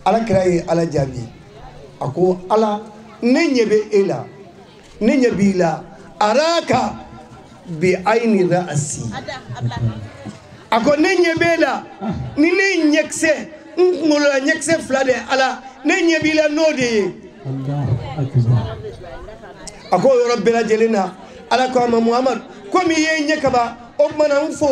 Ala kira ye Ala jaabi. A ko Ala, ne ɲɛ bɛ e la, ne ɲɛ b'i la, araka bi ayni ra'asi. A ko ne ɲɛ b'e la ni ne ɲɛkisɛ, n kunkolo la ɲɛkisɛ fila de Ala, ne ɲɛ b'i la n'o de ye. A ko o yɔrɔ bɛɛ lajɛlen na, Ala ko a ma Muhamadu, komi i ye n ɲɛ kaban, o tuma na n fo.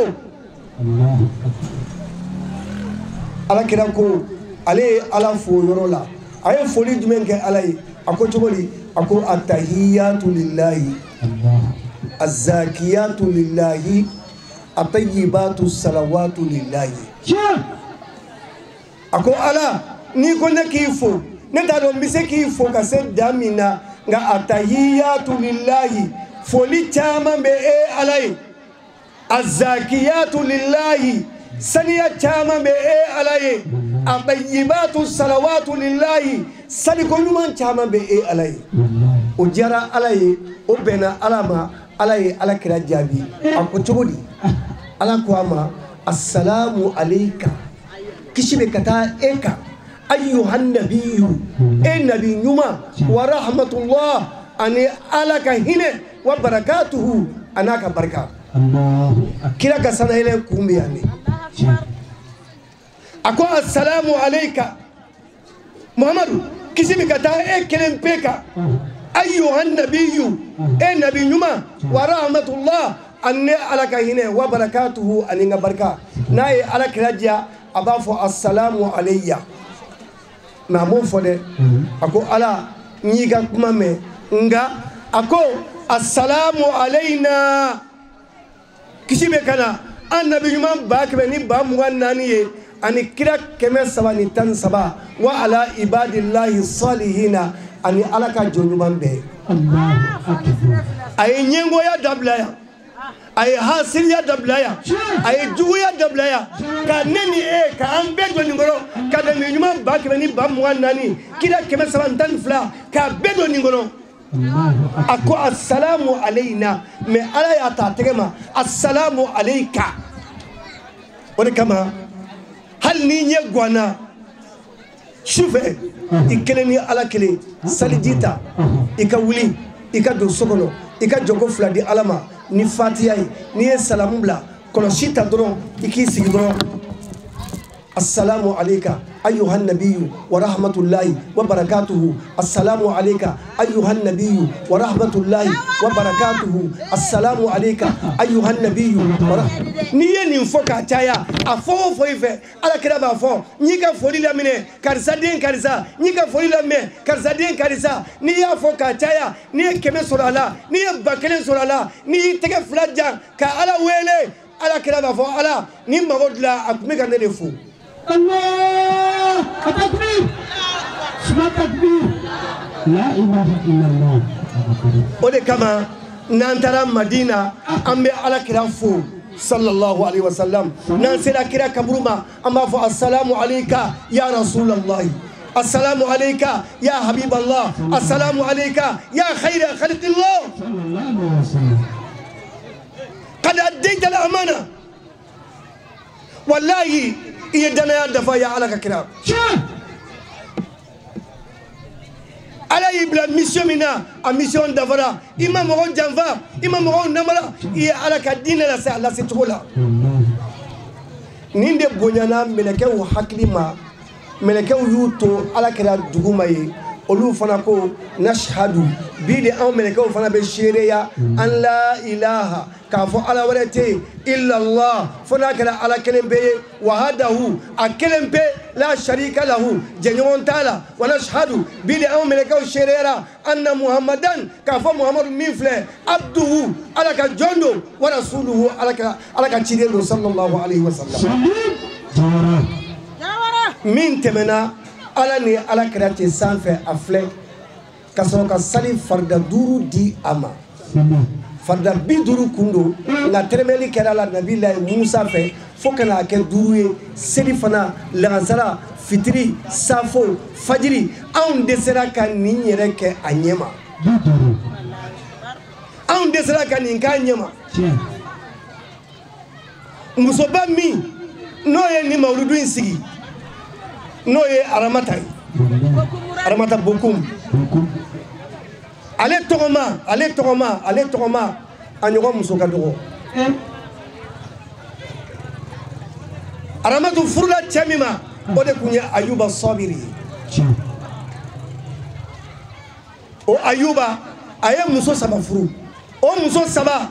Ala kira ko ale ye Ala fo o yɔrɔ la. A ye foli jumɛn kɛ Ala ye? A ko cogo di? A ko atahiyatu lillahi, azakiyatu lillahi, atayibatu salawatu lillahi. A ko Ala, n'i ko ne k'i fo, ne t'a dɔn n bɛ se k'i fo ka se dan min na, nka atahiyatu lillahi, foli caman bɛ e Ala ye. Azakiyatu lillahi, saniya caman bɛ e Ala ye. Abayibatu salawatu lillahi saliko ɲuman caman bɛ e Ala ye. O diyara Ala ye, o bɛnna Ala ma, Ala ye Ala kira jaabi. A ko cogo di? Ala ko a ma assalamu alayka, kisi bɛ ka taa e kan, ayyuhan nabiyyu, e nabi ɲuman, wa rahmatullah, ani Ala ka hinɛ, wa barakatuhu, a n'a ka barika. Kira ka sanayɛlɛ kun bɛ yan de. A ko assalamu alayka Muhammadu, kisi bɛ ka taa e kelen pe kan, ayyuhan nabiyyu, e nabi ɲuman, wa rahmatullah, ani Ala ka hinɛ, wa barakatuhu, ani n ka barika. N'a ye Ala kira diya, a b'a fɔ assalamu alayya. Mais a m'o fɔ dɛ. A ko Ala, n y'i ka kuma mɛn, nka a ko assalamu alayna, kisi bɛ ka na an nabi ɲuman 124 ye, ani kira 313, wa ala ibadillahi salihina, ani Ala ka jɔn ɲuman bɛɛ. A ye ɲɛngoya dabila yan, a ye hasiriya dabila yan, a ye juguya dabila yan, ka ne ni e ka an bɛɛ don nin kɔnɔ, ka nabi ɲuman 124, kira 312, k'a bɛɛ don nin kɔnɔ. A ko assalamu alayna, mais Ala y'a ta a tɛgɛ ma, assalamu alayka. O de kama hali n'i ɲɛ ganna su fɛ, i kelen ni Ala kelen, saliji ta, i ka wuli, i ka don so kɔnɔ, i ka jɔko fila di Ala ma ni fatiya ye. N'i ye salamu bila, kɔlɔsi ta dɔrɔn, i k'i sigi dɔrɔn, assalamu alayka ayyuhan nabiyyu wa rahmatullahi wa barakatuhu, assalamu alayka ayyuhan nabiyyu wa rahmatullahi wa barakatuhu, assalamu alayka ayyuhan nabiyyu. N'i ye nin fɔ k'a caya, a fɔ o fɔ i fɛ, Ala kira b'a fɔ, n y'i ka foli laminɛ karisa den karisa, n y'i ka foli laminɛ karisa den karisa. N'i y'a fɔ k'a caya, n'i ye 100 sɔrɔ a la, n'i ye 1000 sɔrɔ a la, n'i y'i tɛgɛ fila jan ka Ala wele, Ala kira b'a fɔ, Ala ni mago dilan, a tun bɛ ka ne de fo. Allah takbir, suma takbir, la ilaha illallah. O de kama n'an taara Madina, an bɛ Ala kira fo sallallahu alaihi wasallam. N'an sera kira kaburu ma, an b'a fɔ assalamu alayka ya rasulallah, assalamu alayka ya habiballah, assalamu alayka ya khayra khalqillah, qad addayta al-amana. Wallahi i ye danaya dafa ya Ala ka kira. Ala y'i bila mission min na, a mission dafara. I ma mɔgɔw janfa, i ma mɔgɔw namara, i ye Ala ka diinɛ lase a lase cogo la. Nin de bonyana mɛlɛkɛw hakili ma, mɛlɛkɛw y'u to Ala kira dugu ma ye, olu fana ko nashhadu, bi de anw mɛlɛkɛw fana bɛ seereya an la ilaha, k'a fɔ Ala wɛrɛ tɛ yen illallah, fo n'a kɛra Ala kelen pe ye, wahadahu, a kelen pe, la sharika lahu, jɛɲɔgɔn t'a la, wa nashhadu, bi de anw mɛlɛkɛw seereyara anna muhammadan, k'a fɔ Muhammadu min filɛ, abduhu, Ala ka jɔn don, wa rasuluhu, Ala ka ciden don, sallallahu alaihi wa sallam. Min tɛmɛna Ala ni Ala kira cɛ sanfɛ, a filɛ ka sɔrɔ ka sali farida 5 di a ma. Farida 50 kun don, nka tɛrɛmɛli kɛra la Nabilayi Musa fɛ fo ka n'a kɛ 5 ye. Seli fana, lagansara, fitiri, safo, fajiri, anw dɛsɛra ka nin yɛrɛ kɛ a ɲɛ ma. Anw dɛsɛra ka nin k'a ɲɛ ma. Musoba min n'o ye nin mawuludu in sigi, n'o ye Aramata ye, Aramata Bokum, ale tɔgɔma, ale tɔgɔma, ale tɔgɔma, a ɲɔgɔn muso ka dɔgɔ. Aramatu furula cɛ min ma, o de tun ye Ayuba Sabiri ye. O Ayuba, a ye muso 3 furu. O muso 3,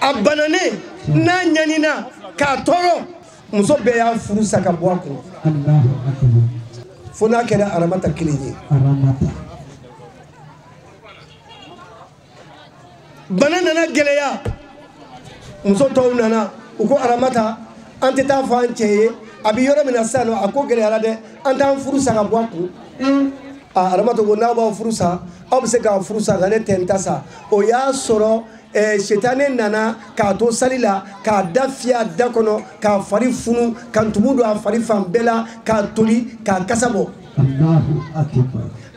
a bananen n'a ɲanina k'a tɔɔrɔ, muso bɛɛ y'a furu sa ka bɔ a kun, fo n'a kɛra Aramata kelen ye. Bana nana gɛlɛya, muso tɔw nana, u ko Aramata, an tɛ taa fɔ an cɛ ye, a bɛ yɔrɔ min na sisan nɔ, a ko gɛlɛyara dɛ, an t'an furu sa ka bɔ a kun. A Aramata ko n'aw b'aw furu sa, aw bɛ se k'aw furu sa, nka ne tɛ n ta sa. O y'a sɔrɔ Shetane nana k'a to sali la k'a da fiyɛ a da kɔnɔ k'a fari funu ka ntumu don a fari fan bɛɛ la k'a toli k'a kasa bɔ.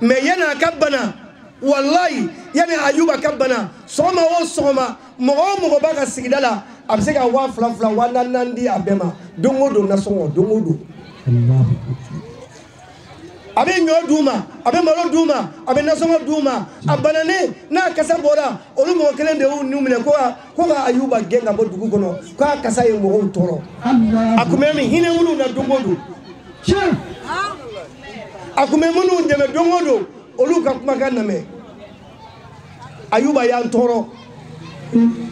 Mais yanni a ka bana, walayi yanni Ayuba ka bana, sɔgɔma o sɔgɔma mɔgɔ o mɔgɔ b'a ka sigida la a bɛ se ka 2000 2000 4000 4000 di a bɛɛ ma don o don nasɔngɔ don o don. A bɛ ɲɔ d'u ma, a bɛ malo d'u ma, a bɛ nasɔngɔ d'u ma. A bananen n'a kasa bɔra, olu mɔgɔ kelen de y'u minɛ ko ka Ayuba gɛn ka bɔ dugu kɔnɔ k'a kasa ye mɔgɔw tɔɔrɔ. A tun bɛ hinɛ minnu na don o don, a tun bɛ minnu dɛmɛ don o don, olu ka kumakan lamɛn. Ayuba y'an tɔɔrɔ.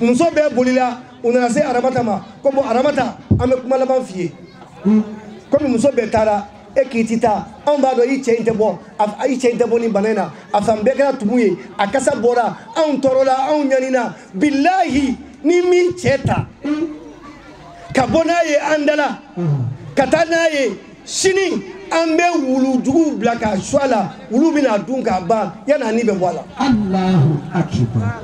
Muso bɛɛ bolila, u nana se Aramata ma ko bon Aramata, an bɛ kuma laban f'i ye. Komi muso bɛɛ taara, e k'i ti taa, anw b'a dɔn i cɛ in tɛ bɔ, i cɛ in tɛ bɔ nin bana in na, a fan bɛɛ kɛra tumu ye, a kasa bɔra, anw tɔɔrɔla, anw ɲanina. Bilahi ni min cɛ ta ka bɔ n'a ye an da la ka taa n'a ye sini, an bɛ wulujuguw bila k'a su a la, wulu bɛna dun k'a ban yanni a ni bɛ bɔ a la. Allahu akbar.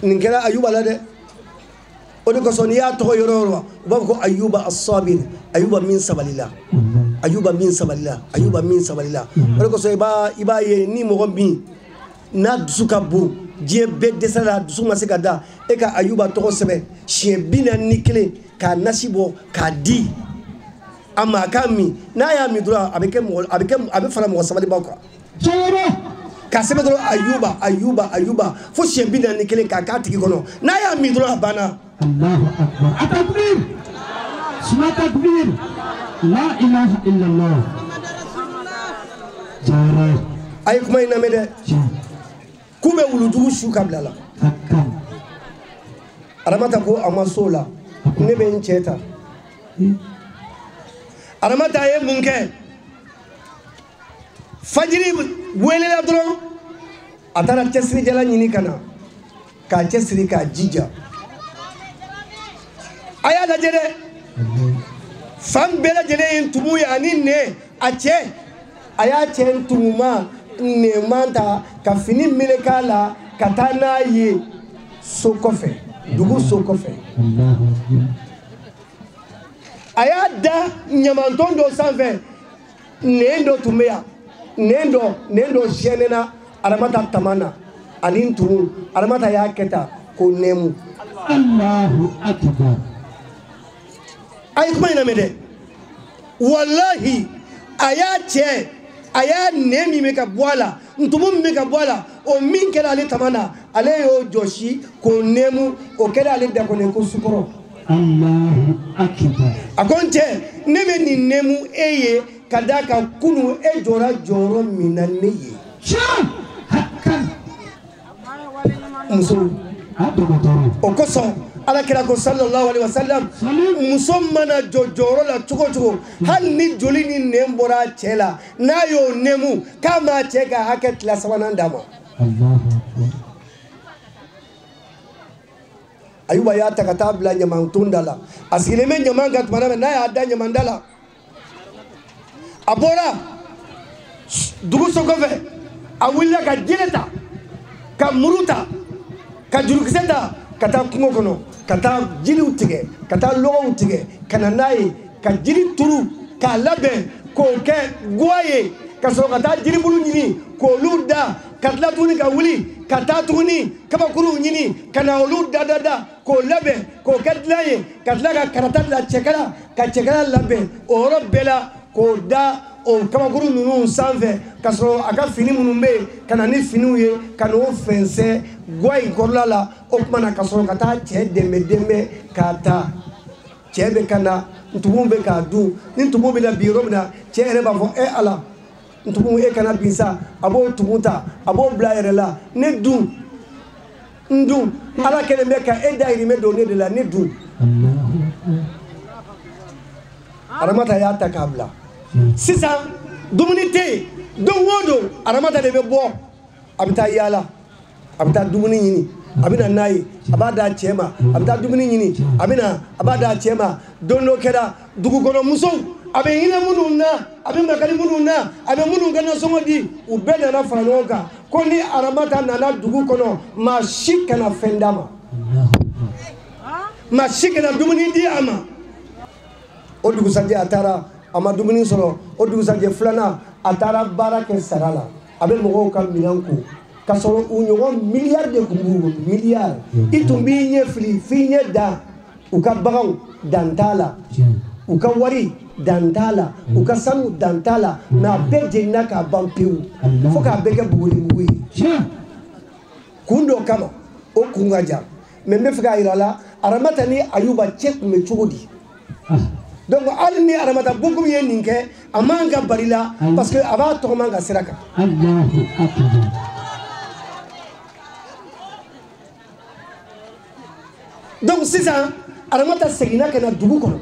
Nin kɛra Ayuba la dɛ. O de kosɔn n'i y'a tɔgɔ yɔrɔ o yɔrɔ, u b'a fɔ ko Ayuba as-sabir, Ayuba min sabalila, Ayuba min sabalila, Ayuba min sabalila. O de kosɔn i b'a ye ni mɔgɔ min n'a dusu ka bon, diɲɛ bɛɛ dɛsɛra, a dusu ma se ka da, e ka Ayuba tɔgɔ sɛbɛn siɲɛ 41 k'a nasi bɔ k'a di a ma, a k'a min. N'a y'a min dɔrɔn, a bɛ kɛ mɔgɔ, a bɛ kɛ, a bɛ fara mɔgɔ sabalibaw kan. K'a sɛbɛn dɔrɔn Ayuba, Ayuba, Ayuba fo siɲɛ 41 k'a k'a tigi kɔnɔ. N'a y'a min dɔrɔn, a banna. Allahu akbar. Atakbir. Suma takbir. La ilaha illallah. Jara. A ye kuma in lamɛn dɛ. K'u bɛ wulujugu su ka bila la. Aramata ko a ma s'o la, ne bɛ n cɛ ta. Aramata ye mun kɛ? Fajiri welela dɔrɔn, a taara cɛsirijala ɲini ka na k'a cɛsiri k'a jija. A y'a lajɛ dɛ, fan bɛɛ lajɛlen ye ntumu ye ani nɛn. A cɛ, a y'a cɛ ntumuma nɛnman ta ka fini meleke a la ka taa n'a ye so kɔfɛ, dugu so kɔfɛ. A y'a da ɲamantɔn dɔ sanfɛ, nɛn dɔ tun bɛ yan, nɛn dɔ siyɛnna Aramata tama na ani ntumu. Aramata y'a kɛ tan k'o nɛmu. Allahu akbar. A ye kuma in lamɛn dɛ. Walahi a y'a cɛ, a y'a nɛn min bɛ ka bɔ a la, ntumu min bɛ ka bɔ a la, o min kɛra ale tama na, ale y'o jɔsi k'o nɛmu, o kɛra ale da kɔnɔ ko sukɔrɔ. Allahu akbar. A ko n cɛ, ne bɛ nin nɛmu e ye ka d'a kan kunun e jɔra jɔyɔrɔ min na ne ye. Muso. O kosɔn Ala kira ko sallallahu alaihi wasallam, muso mana jɔ jɔyɔrɔ la cogo cogo, hali ni joli ni nɛn bɔra a cɛ la, n'a y'o nɛmu k'a m'a cɛ ka hakɛ tila sabanan d'a ma. Ayuba y'a ta ka taa bila ɲamanton da la. A sigilen bɛ ɲaman kan tuma min n'a y'a da ɲaman da la, a bɔra dugu so kɔfɛ, a wulila ka jele ta, ka muru ta, ka jurukisɛ ta, ka taa kungo kɔnɔ, ka taa jiriw tigɛ, ka taa lɔgɔw tigɛ, ka na n'a ye, ka jiri turu k'a labɛn k'o kɛ guwa ye, ka sɔrɔ ka taa jiribulu ɲini k'olu da, ka tila tuguni ka wuli ka taa tuguni kabakuruw ɲini ka na olu da k'o labɛn k'o kɛ dilan ye, ka tila ka karata bila cɛkala, ka cɛkala labɛn o yɔrɔ bɛɛ la k'o da o kabakuru ninnu sanfɛ, ka sɔrɔ a ka fini minnu bɛ yen ka na ni finiw ye ka n'o fɛnsɛn guwa in kɔrɔla la. O tuma na ka sɔrɔ ka taa cɛ dɛmɛ k'a ta. Cɛ bɛ ka na, ntumu bɛ k'a dun. Ni ntumu bɛ na bin yɔrɔ min na, cɛ yɛrɛ b'a fɔ e Ala, ntumu e kana bin sa. A b'o tumu ta, a b'o bila a yɛrɛ la. Ne dun, n dun, Ala kɛlen bɛ ka e dahirimɛ don ne de la, ne dun. Aramata y'a ta k'a bila. Sisan dumuni tɛ yen, don o don Aramata de bɛ bɔ, a bɛ taa yaala, a bɛ taa dumuni ɲini, a bɛ na n'a ye, a b'a d'a cɛ ma, a bɛ taa dumuni ɲini, a bɛ na, a b'a d'a cɛ ma. Don dɔ kɛra dugukɔnɔmusow, a bɛ hinɛ minnu na, a bɛ makari minnu na, a bɛ minnu ka nasɔngɔ di, u bɛɛ nana fara ɲɔgɔn kan ko ni Aramata nana dugu kɔnɔ maa si kana fɛn d'a ma, maa si kana dumuni di a ma. O dugusajɛ a taara a ma dumuni sɔrɔ. O dugusajɛ filanan a taara baara kɛ sara la, a bɛ mɔgɔw ka minɛn ko k'a sɔrɔ u ɲɔgɔn miliyari de tun b'u bolo, miliyari. I tun b'i ɲɛ fili f'i ɲɛ dan u ka baganw dan t'a la, u ka wari dan t'a la, u ka sanu dan t'a la, mais a bɛɛ jenina k'a ban pewu fo k'a bɛɛ kɛ bugurimugu ye. Kun dɔ kama o kun ka jan, mais n bɛ fɛ k'a yira la Aramata ni Ayuba cɛ tun bɛ cogo di. Donc hali ni Aramata Bokum ye nin kɛ, a man ka bari la parce que a b'a tɔgɔma ka sira kan. Donc sisan Aramata seginna ka na dugu kɔnɔ.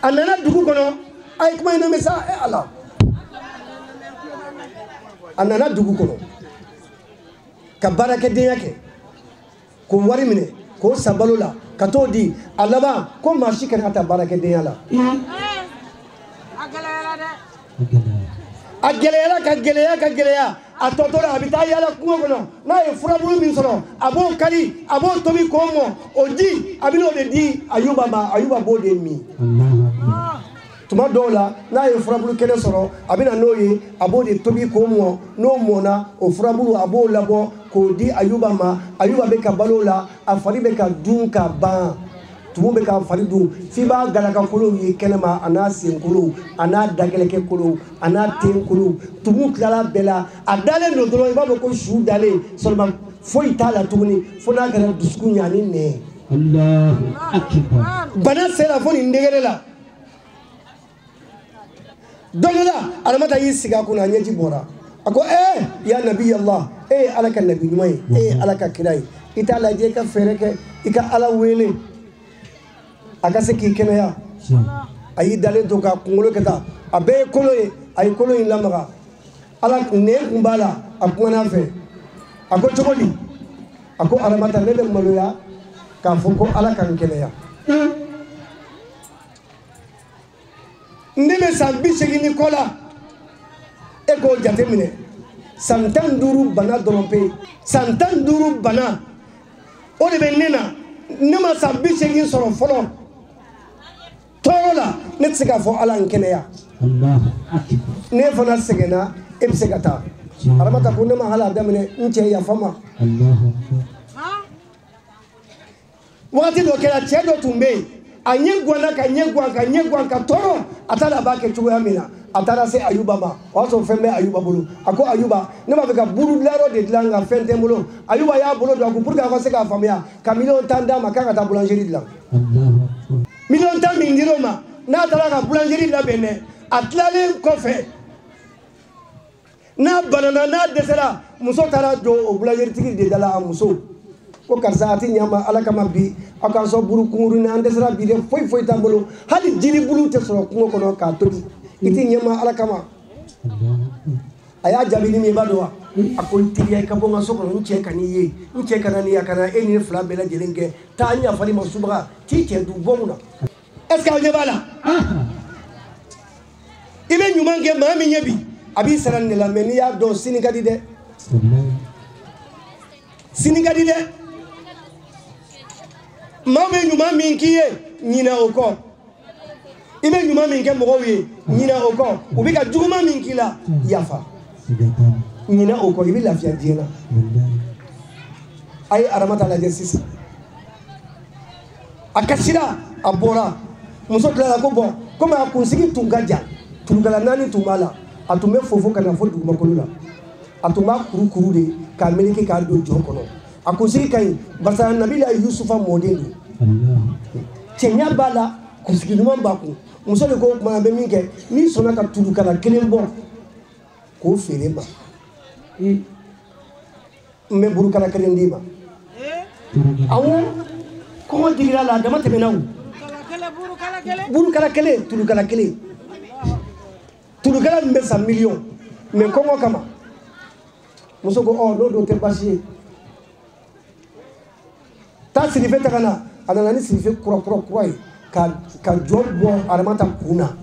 A nana dugu kɔnɔ, a ye kuma in lamɛn sa, e Ala. A nana dugu kɔnɔ ka baarakɛdenya kɛ, k'o wari minɛ k'o san balo la ka t'o di. A laban ko maa si kana ta baarakɛdenya la. A gɛlɛyara ka gɛlɛya ka gɛlɛya. A tɔ tora a bɛ taa yaala kungo kɔnɔ, n'a ye furabulu min sɔrɔ a b'o kari, a b'o tobi k'o mɔ, o ji a bɛ n'o de di Ayuba ma, Ayuba b'o de min. Tuma dɔw la n'a ye furabulu kɛnɛ sɔrɔ a bɛ na n'o ye, a b'o de tobi k'o mɔ, n'o mɔna o furabulu a b'o labɔ k'o di Ayuba ma. Ayuba bɛ ka balo la, a fari bɛ ka dun ka ban, tumu bɛ ka fari dun f'i b'a galakakolow ye kɛnɛma, a n'a senkolow, a n'a dagɛlɛkɛkolow, a n'a tenkolow. Tumu tilala bɛɛ la, a dalen don dɔrɔn i b'a fɔ ko su dalen seulement, foyi t'a la tuguni fo n'a kɛra dusukun ye ani nɛn. Bana sera fo nin degré la. Don dɔ la Aramata y'i sigi a kunna, a ɲɛji bɔra. A ko ya nabi Allah, e ye Ala ka nabi ɲuman ye, e ye Ala ka kira ye, i t'a lajɛ i ka fɛɛrɛ kɛ i ka Ala wele a ka se k'i kɛnɛya. A y'i dalen to k'a kunkolo kɛ tan, a bɛɛ ye kolo ye, a ye kolo in lamaga. Ala nɛn kun b'a la, a kumana a fɛ. A ko cogo di? A ko Aramata, ne bɛ maloya k'a fɔ ko Ala ka n kɛnɛya. Ne bɛ san 80 ni kɔ la, e k'o jate minɛ. San 15 bana dɔrɔn pe, san 15 bana o de bɛ ne na. Ne ma san 80 sɔrɔ fɔlɔ. Tɔɔrɔ la ne tɛ se k'a fɔ Ala n kɛnɛya. Ne fana sɛgɛnna, e bɛ se ka taa. Aramata ko ne ma hali a daminɛ, n cɛ yafa ma. Wagati dɔ kɛra, cɛ dɔ tun bɛ yen, a ɲɛ guwanna ka ɲɛ guwan ka ɲɛ guwan ka tɔɔrɔ, a taara a b'a kɛ cogoya min na, a taara se Ayuba ma. O y'a sɔrɔ fɛn bɛ Ayuba bolo. A ko Ayuba, ne b'a fɛ ka buru dilanyɔrɔ de dilan nka fɛn tɛ n bolo. Ayuba y'a bolo don a kun pour que a ka se k'a faamuya, ka 10 millions d'a ma k'a ka taa boulangerie dilan. 10 millions min dir'o ma, n'a taara ka boulangerie labɛn dɛ, a tilalen kɔfɛ n'a banana n'a dɛsɛra, muso taara jɔ o boulangerie tigi de da la. A muso ko karisa, a ti ɲa ma Ala kama bi aw k'an sɔn buru kunkurunin, an dɛsɛra bi dɛ, foyi foyi t'an bolo, hali jiribulu tɛ sɔrɔ kungo kɔnɔ k'a tobi, i ti ɲɛ ma Ala kama. A y'a jaabi ni min ye, i b'a dɔn wa? A ko n teriya, i ka bɔ n ka so kɔnɔ, n cɛ ka n'i ye, n cɛ ka na n'i ye, a ka na e ni ne fila bɛɛ lajɛlen kɛ taa n yafali ma subaga t'i cɛ du bɔ mun na. Est ce que aw ɲɛ b'a la? I bɛ ɲuman kɛ maa min ye bi, a b'i sara nin de la, mais n'i y'a dɔn sini ka di dɛ, sini ka di dɛ. Maa bɛ ɲuman min k'i ye, ɲinɛ o kɔ. I bɛ ɲuman min kɛ mɔgɔw ye, ɲinɛ o kɔ. U bɛ ka juguman min k'i la, yafa, ɲinɛ o kɔ, i bɛ lafiya diɲɛ na. A ye Aramata lajɛ sisan, a kasira, a bɔra. Muso tilala ko bɔn, komi a kunsigi tun ka jan, turukala 4 tun b'a la, a tun bɛ fofo ka na fo dugumakolo la, a tun b'a kuru kuru de k'a meleke k'a don jɔ kɔnɔ. A kunsigi ka ɲi barisa Nabila Yusufa mɔden don, cɛɲa b'a la, kunsigi ɲuman b'a kun. Muso de ko o tuma an bɛ min kɛ, n'i sɔnna ka turukala 1 bɔ k'o feere ma, n bɛ burukala 1 d'i ma. Awɔ, kɔngɔ digira la, a dama tɛmɛna o. Burukala 1, turukala 1, turukala min bɛ san miliyɔn, mais kɔngɔ kama. Muso ko ɔ n'o don tɛ baasi ye, taa sirife ta ka na. A nana ni sirife kura kura kura ye ka jɔ bɔ Aramata kun na.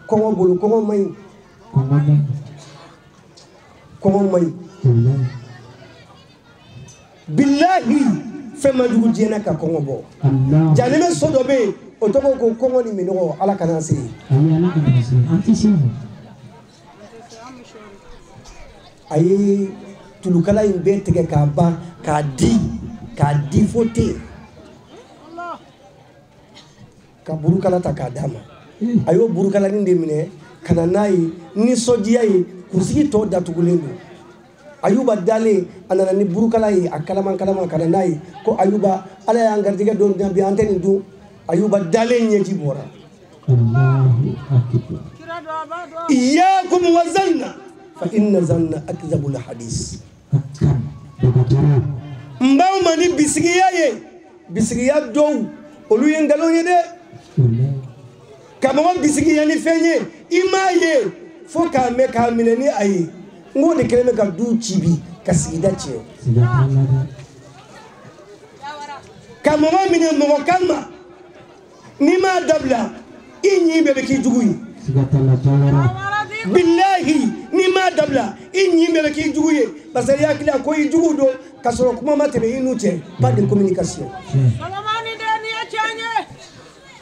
Kɔngɔ bolo, kɔngɔ man ɲi, kɔngɔ man ɲi. Bilahi fɛn man jugu diɲɛ na ka kɔngɔ bɔ. Janimɛ so dɔ bɛ yen o tɔgɔ ko kɔngɔ ni minɔgɔ Ala kana se yen. A ye tulukala in bɛɛ tigɛ k'a ban k'a di fo ten ka burukala ta k'a d'a ma. A y'o burukalanin de minɛ ka na n'a ye nisɔndiya ye kunsigi tɔ datugulen don. Ayuba dalen a nana ni burukala ye a kalaman kalaman ka na n'a ye ko Ayuba Ala y'an garijɛgɛ don bi an tɛ nin dun. Ayuba dalen ɲɛji bɔra. Iyyakum wa zanna fa inna zanna akdhabul hadis. N b'aw ma ni bisigiya ye, bisigiya dɔw olu ye nkalon ye dɛ. Ka mɔgɔ bisigiya ni fɛn ye i m'a ye fo k'a mɛn k'a minɛ ni a ye. N k'o de kɛlen bɛ ka du ci bi ka sigida tiɲɛ. Ka mɔgɔ minɛ mɔgɔ kan ma n'i m'a dabila i ɲin bɛɛ bɛ k'i jugu ye. Bilahi n'i m'a dabila i ɲin bɛɛ bɛ k'i jugu ye parce que i hakili la ko i jugu don k'a sɔrɔ kuma ma tɛmɛ i n'u cɛ, pas de communication.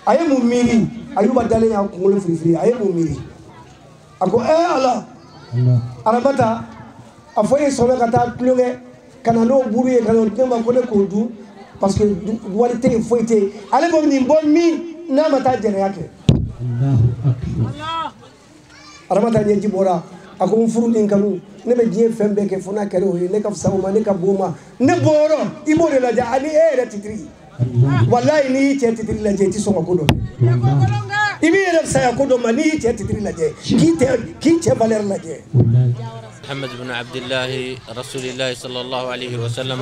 A ye mun miiri? Ayuba dalen y'a kunkolo firifiri, a ye mun miiri? A ko Ala, Aramata a fɔ e sɔnna ka taa tulonkɛ ka na n'o buru ye ka n'o di ne ma ko ne k'o dun parce que wari tɛ yen foyi tɛ yen. Ale b'o nin bɔ min n'a ma taa jɛnɛya kɛ. Aramata ɲɛji bɔra a ko n furu ni kanu ne bɛ diɲɛ fɛn bɛɛ kɛ fo n'a kɛra o ye, ne ka fisa o ma, ne ka bon o ma, ne bɔyɔrɔ i b'o de lajɛ ani e yɛrɛ titiri. Walayi n'i y'i cɛ titiri lajɛ i tɛ sɔn ka ko dɔ kɛ. I b'i yɛrɛ fisaya ko dɔ ma n'i y'i cɛ titiri lajɛ k'i cɛ valeur lajɛ. محمد بن عبد الله رسول الله صلى الله عليه وسلم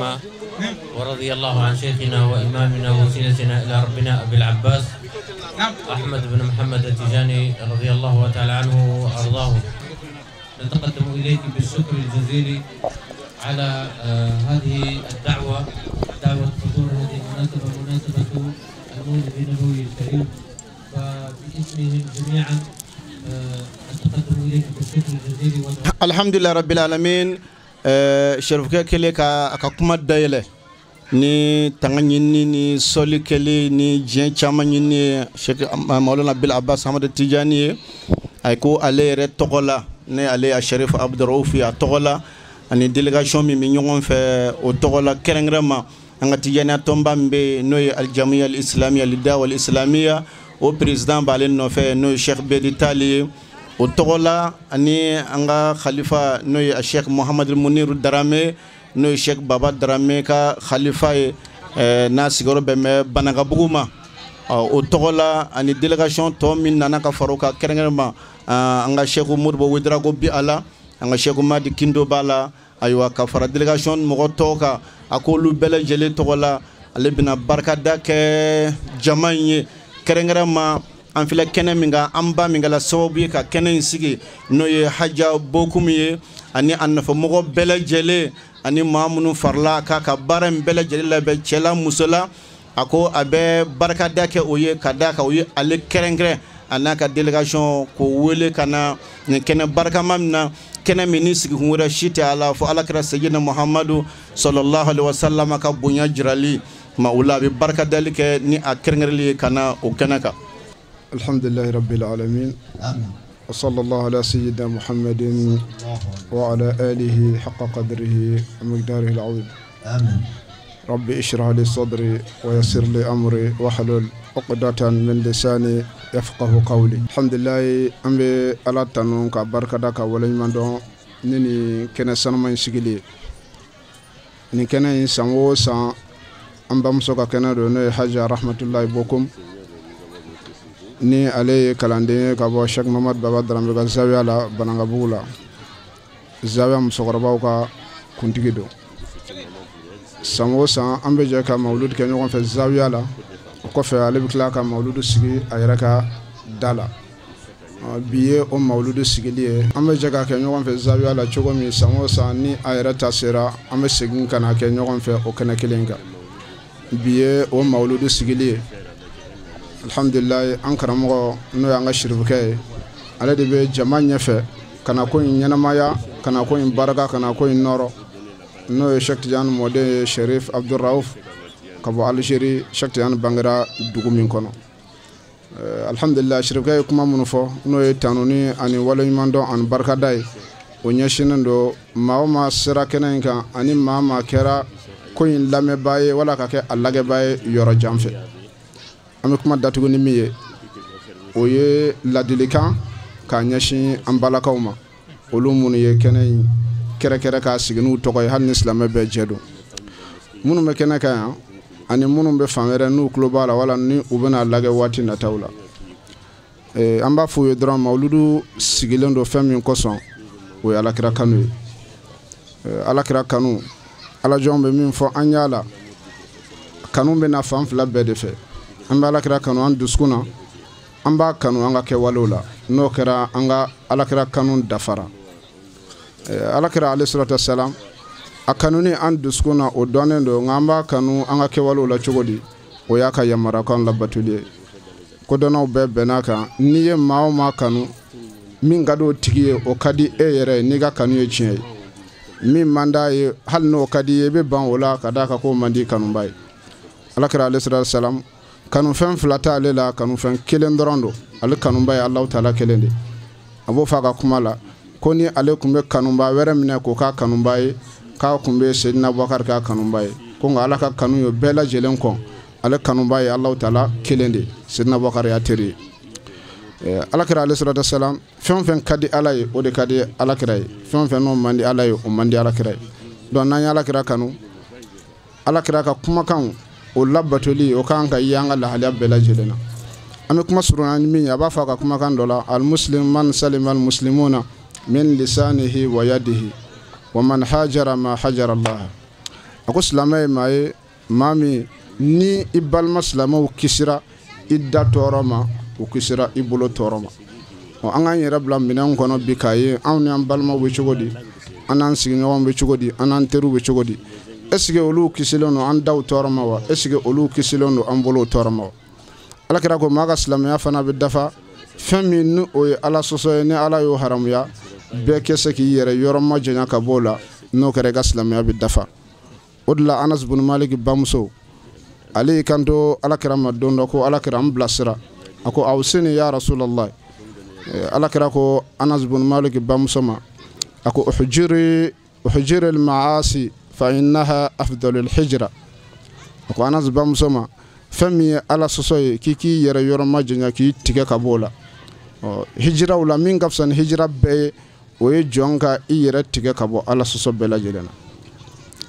ورضي الله عن شيخنا وإمامنا ووسيلتنا إلى ربنا أبي العباس أحمد بن محمد التجاني رضي الله تعالى عنه وأرضاه. نتقدم إليك بالشكر الجزيل على هذه الدعوة، دعوة حضور هذه المناسبة، مناسبة المولد النبوي الكريم، فباسمهم جميعا أتقدم إليك بالشكر الجزيل. الحمد لله رب العالمين. Sherifukɛ kɛlen ka a ka kuma dayɛlɛ ni tanga ɲinini ni sɔli kɛli ni diɲɛ caman ɲinini ye Cheikh Maulana Bil Abbas Ahmad Tijani ye, a ko ale yɛrɛ tɔgɔ la, ne ale a Sherif Abdurauf a tɔgɔ la ani délégation min bɛ ɲɔgɔn fɛ o tɔgɔ la kɛrɛnkɛrɛnma an ka Tijaniya tɔnba min bɛ yen n'o ye Aljamiya al-Islamiya lidawa al-Islamiya, o président b'ale nɔfɛ n'o ye Cheikh Bedi Tali ye, o tɔgɔ la ani an ka khalifa n'o ye Cheikh Mohamadu Muniru Darame n'o ye Cheikh Baba Darame ka khalifa ye n'a sigiyɔrɔ bɛn bɛ Banankabugu ma, o tɔgɔ la ani délégation tɔ min nana ka fara o kan kɛrɛnkɛrɛnma an ka Cheikh Modibo Ouedraogo bi a la, an ka Cheikh Madi Kindo b'a la, ayiwa ka fara délégation mɔgɔ tɔw kan, a k'olu bɛɛ lajɛlen tɔgɔ la ale bɛna barikada kɛ jama in ye kɛrɛnkɛrɛnma. An filɛ kɛnɛ min kan, an ba min kɛla sababu ye ka kɛnɛ in sigi n'o ye Haja Bokum ye ani a nɔfɛmɔgɔ bɛɛ lajɛlen ani maa minnu farala k'a ka baara in bɛɛ lajɛlen labɛn cɛ la muso la, a ko a bɛ barikada kɛ o ye ka d'a kan o ye ale kɛrɛnkɛrɛn a n'a ka délégation k'o wele ka na nin kɛnɛ barikama min na, kɛnɛ min ni sigikun wɛrɛ si tɛ a la fo Ala kɛra Seyidina Muhamadu sallallahu alaihi wasallam ka bonya jirali ma, o la a bɛ barikadali kɛ ni a kɛrɛnkɛrɛnli ye ka na o kɛnɛ kan. الحمد لله رب العالمين، وصلى الله على سيدنا محمد وعلى آله حق قدره ومقداره العظيم. آمين. ربي اشرح لي صدري ويسر لي أمري واحلل عقدة من لساني يفقه قولي. الحمد لله أن بي ala tanu ka barika da ka waleɲuman dɔn ni nin kɛnɛ sanuma in sigili ye. Nin kɛnɛ in san o san an bamuso ka kɛnɛ don n'o ye Haja Rahmatulahi Bokum, ni ale ye kalanden ye ka bɔ Cheikh Mamadu Baba Darambe ka zawiya la Banankabugu la, zawiya musokɔrɔbaw ka kuntigi don. San o san an bɛ jɛ ka mawuludu kɛ ɲɔgɔn fɛ zawiya la, o kɔfɛ ale bɛ tila ka mawuludu sigi a yɛrɛ ka da la. Bi ye o mawuludu sigili ye, an bɛ jɛ ka kɛ ɲɔgɔn fɛ zawiya la cogo min san o san ni a yɛrɛ ta sera an bɛ segin ka na kɛ ɲɔgɔn fɛ o kɛnɛ kelen kan. Bi ye o mawuludu sigili ye. Alhamdulilayi, an karamɔgɔ n'o y'an ka sirifukɛ ye, ale de bɛ jama ɲɛfɛ ka na ko in ɲɛnamaya, ka na ko in barika, ka na ko in nɔrɔ. N'o ye Cheikh Tidiane mɔden ye, Sherif Abdurrauf, ka bɔ Algérie, Cheikh Tidiane bangera dugu min kɔnɔ. Alhamdulillah, Sherifkɛ ye kuma minnu fɔ, n'o ye tanuni ani waleɲumandɔn ani barikada ye, o ɲɛsinnen don maa o maa sera kɛnɛ in kan ani maa maa kɛra ko in lamɛnbaa ye wala ka kɛ a lagɛbaa ye yɔrɔ jan fɛ. An bɛ kuma datugu ni min ye, o ye ladilikan k'a ɲɛsin an balakaw ma, olu minnu ye kɛnɛ in kɛrɛkɛrɛ k'a sigi n'u tɔgɔ ye, hali ni silamɛ bɛɛ jɛ don. Minnu bɛ kɛnɛ kan yan ani minnu bɛ fan wɛrɛ n'u tulo b'a la wala ni u bɛna lagɛ waati nataw la, an b'a f'u ye dɔrɔn, mawuludu sigilen don fɛn min kosɔn, o ye alakira kanu ye. Alakira kanu, alajɔn bɛ min fɔ an y'a la, kanu bɛ na fan fila bɛɛ de fɛ. An bɛ alakira kanu an dusukun na, an b'a kanu an ka kɛwalew la. N'o kɛra, an ka alakira kanu dafara. Alakira alayhi salatu wasalam, a kanuni an dusukun na, o dɔnnen don, nka an b'a kanu an ka kɛwalew la cogo di? O y'a ka yamaruyakan labatoli ye. Kodɔnnaw bɛɛ bɛnn'a kan, n'i ye maa o maa kanu, min ka di o tigi ye, o ka di e yɛrɛ ye n'i ka kanu ye tiɲɛ ye. Min man d'a ye, hali n'o ka di i ye, i bɛ ban o la ka d'a kan k'o man di kanuba ye. Alakira alayhi salatu wasalam, kanufɛn fila t'ale la, kanufɛn kelen dɔrɔn don. Ale kanuba ye Alahu taala kelen de. A b'o fɔ a ka kuma la ko ni ale tun bɛ kanuba wɛrɛ minɛ k'o k'a kanuba ye, k'a tun bɛ Seydina Bubakari k'a kanuba ye, ko nka Ala ka kanu ye bɛɛ lajɛlen kɔn, ale kanuba ye Alahu taala kelen de, Seydina Bubakari y'a teri ye. Alakira alayhi salatu wasalam, fɛn o fɛn ka di Ala ye, o de ka di alakira ye. Fɛn o fɛn n'o man di Ala ye, o man di alakira ye. Donc n'an ye alakira kanu, alakira ka kumakanw o labatoli, o kan ka ye an ka lahalaya bɛɛ lajɛlen na. An bɛ kuma surunya ni min ye, a b'a fɔ a ka kumakan dɔ la: almuslim man salima almuslimuna min lisanihi wa yadihi wa man hajara ma hajara Allah. A ko silamɛ ye maa ye, maa min ni i balima silamɛw kisira i da tɔɔrɔ ma, u kisira i bolo tɔɔrɔ ma. Ɔ, an k'an yɛrɛ bila minɛn kɔnɔ bi k'a ye anw ni an balimaw bɛ cogo di, an n'an sigiɲɔgɔnw bɛ cogo di, an n'an teriw bɛ cogo di. Est ce que olu kisilen don an daw tɔɔrɔ ma wa? Est ce que olu kisilen don an bolow tɔɔrɔ ma wa? Alakira ko maa ka silamɛya fana bɛ dafa fɛn min ni o ye Ala sɔsɔ ye, ni Ala y'o haramuya, bɛɛ kɛ se k'i yɛrɛ yɔrɔ majanya ka bɔ o la, n'o kɛra i ka silamɛya bɛ dafa. O de la Anas bun Malik bamuso, ale y'i kanto alakira ma don dɔ ko alakira n bilasira. A ko awsini ya Rasulallah. Alakira ko Anas bun Malik bamuso ma, a ko uhjiri uhjiri al-maasi fa innaha afdalu al-hijra. A ko Anas bamuso ma, fɛn min ye Ala sɔsɔ ye, k'i k'i yɛrɛ yɔrɔ majanya, k'i tigɛ ka bɔ o la. Ɔ, hijiraw la min ka fisa ni hijira bɛɛ ye, o ye jɔn ka i yɛrɛ tigɛ ka bɔ Ala sɔsɔ bɛɛ lajɛlen na.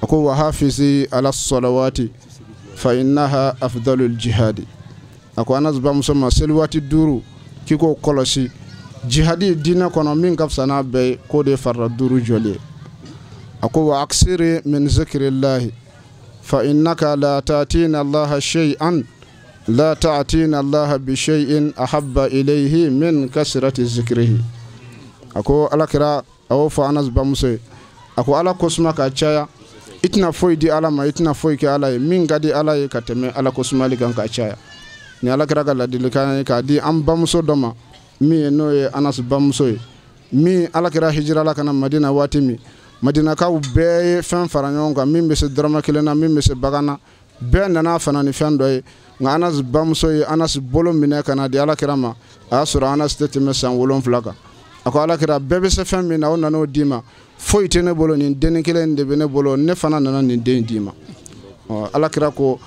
A ko wa hafizi ala salawati fa innaha afdalu al-jihadi. A ko Anas bamuso ma, seli waati 5 k'i k'o kɔlɔsi, jihadi diinɛ kɔnɔ min ka fisa n'a bɛɛ ye, k'o de ye farida 5 jɔli ye. A ko wa aksiri min zikrillahi fa innaka la ta'tina Allaha shay'an la ta'tina Allaha bi shay'in ahabba ilayhi min kasrati zikrihi. A ko alakira a y'o fɔ Anas bamuso ye, a ko Ala kosuma ka caya, i tɛna foyi di Ala ma, i tɛna foyi kɛ Ala ye min ka di Ala ye ka tɛmɛ Ala kosumali kan ka caya. Ni alakira ka ladilikan ye k'a di an bamuso dɔ ma, min ye n'o ye Anas bamuso ye, min alakira hijirala ka na Madina waati min, Madinakaw bɛɛ ye fɛn fara ɲɔgɔn kan, min bɛ se dɔrɔmɛ kelen na, min bɛ se bagan na, bɛɛ nana fana ni fɛn dɔ ye. Nka Anas bamuso ye Anas bolo minɛ ka na di alakira ma, a y'a sɔrɔ Anas tɛ tɛmɛ san 7 kan. A ko alakira, bɛɛ bɛ se fɛn min na, o nana o d'i ma, foyi tɛ ne bolo, nin dennin kelen de bɛ ne bolo, ne fana nana nin den d'i ma. Ɔ, alakira ko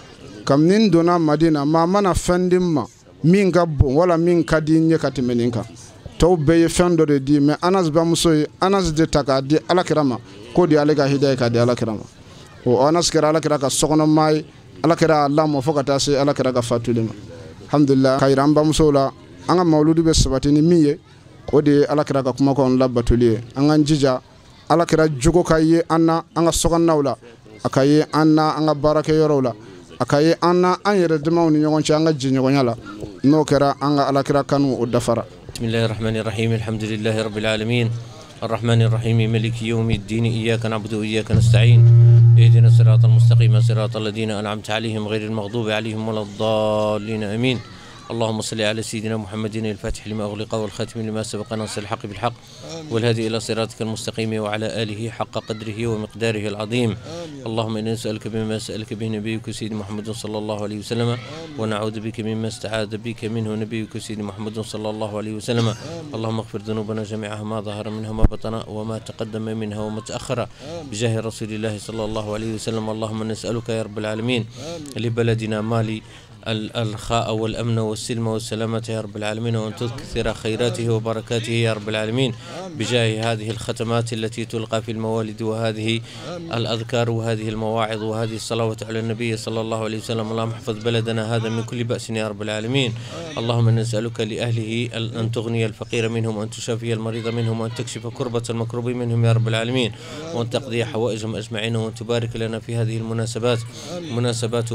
kabini n donna Madina, maa mana fɛn di n ma min ka bon wala min ka di n ye ka tɛmɛ nin kan, tɔw bɛɛ ye fɛn dɔ de di, mɛ Anas bamuso ye Anas de ta k'a di alakira ma, k'o de y'ale ka hidaya ye k'a di alakira ma. O Anas kɛra alakira ka sokɔnɔmaa ye, alakira y'a lamɔ fo ka taa se alakira ka fatuli ma. Alhamdulillah, ka yira an bamusow la, an ka mawuludu bɛ sabati ni min ye, o de ye alakira ka kumakanw labatoli ye. An k'an jija alakira jogo ka ye an na an ka sokɔnɔnaw la, a ka ye an na an ka baarakɛyɔrɔw la, a ka ye an na an yɛrɛ damaw ni ɲɔgɔn cɛ an ka jɛɲɔgɔnya la. N'o kɛra, an ka alakira kanu o dafara. بسم الله الرحمن الرحيم. الحمد لله رب العالمين الرحمن الرحيم ملك يوم الدين إياك نعبد وإياك نستعين اهدنا الصراط المستقيم صراط الذين أنعمت عليهم غير المغضوب عليهم ولا الضالين آمين. اللهم صل على سيدنا محمد الفاتح لما أغلق والخاتم لما سبق ناصر الحق بالحق والهادي إلى صراطك المستقيم وعلى آله حق قدره ومقداره العظيم. اللهم إنا نسألك بما سألك به نبيك سيدنا محمد صلى الله عليه وسلم، ونعوذ بك مما استعاذ بك منه نبيك سيدنا محمد صلى الله عليه وسلم. اللهم اغفر ذنوبنا جميعها ما ظهر منها ما بطن وما تقدم منها وما تأخر بجاه رسول الله صلى الله عليه وسلم. اللهم نسألك يا رب العالمين لبلدنا مالي الرخاء والأمن والسلم والسلامة يا رب العالمين، وأن تكثر خيراته وبركاته يا رب العالمين بجاه هذه الختمات التي تلقى في الموالد وهذه الأذكار وهذه المواعظ وهذه الصلوات على النبي صلى الله عليه وسلم. اللهم احفظ بلدنا هذا من كل بأس يا رب العالمين. اللهم نسألك لأهله أن تغني الفقير منهم، وأن تشافي المريض منهم، وأن تكشف كربة المكروب منهم يا رب العالمين، وأن تقضي حوائجهم أجمعين، وأن تبارك لنا في هذه المناسبات، مناسبات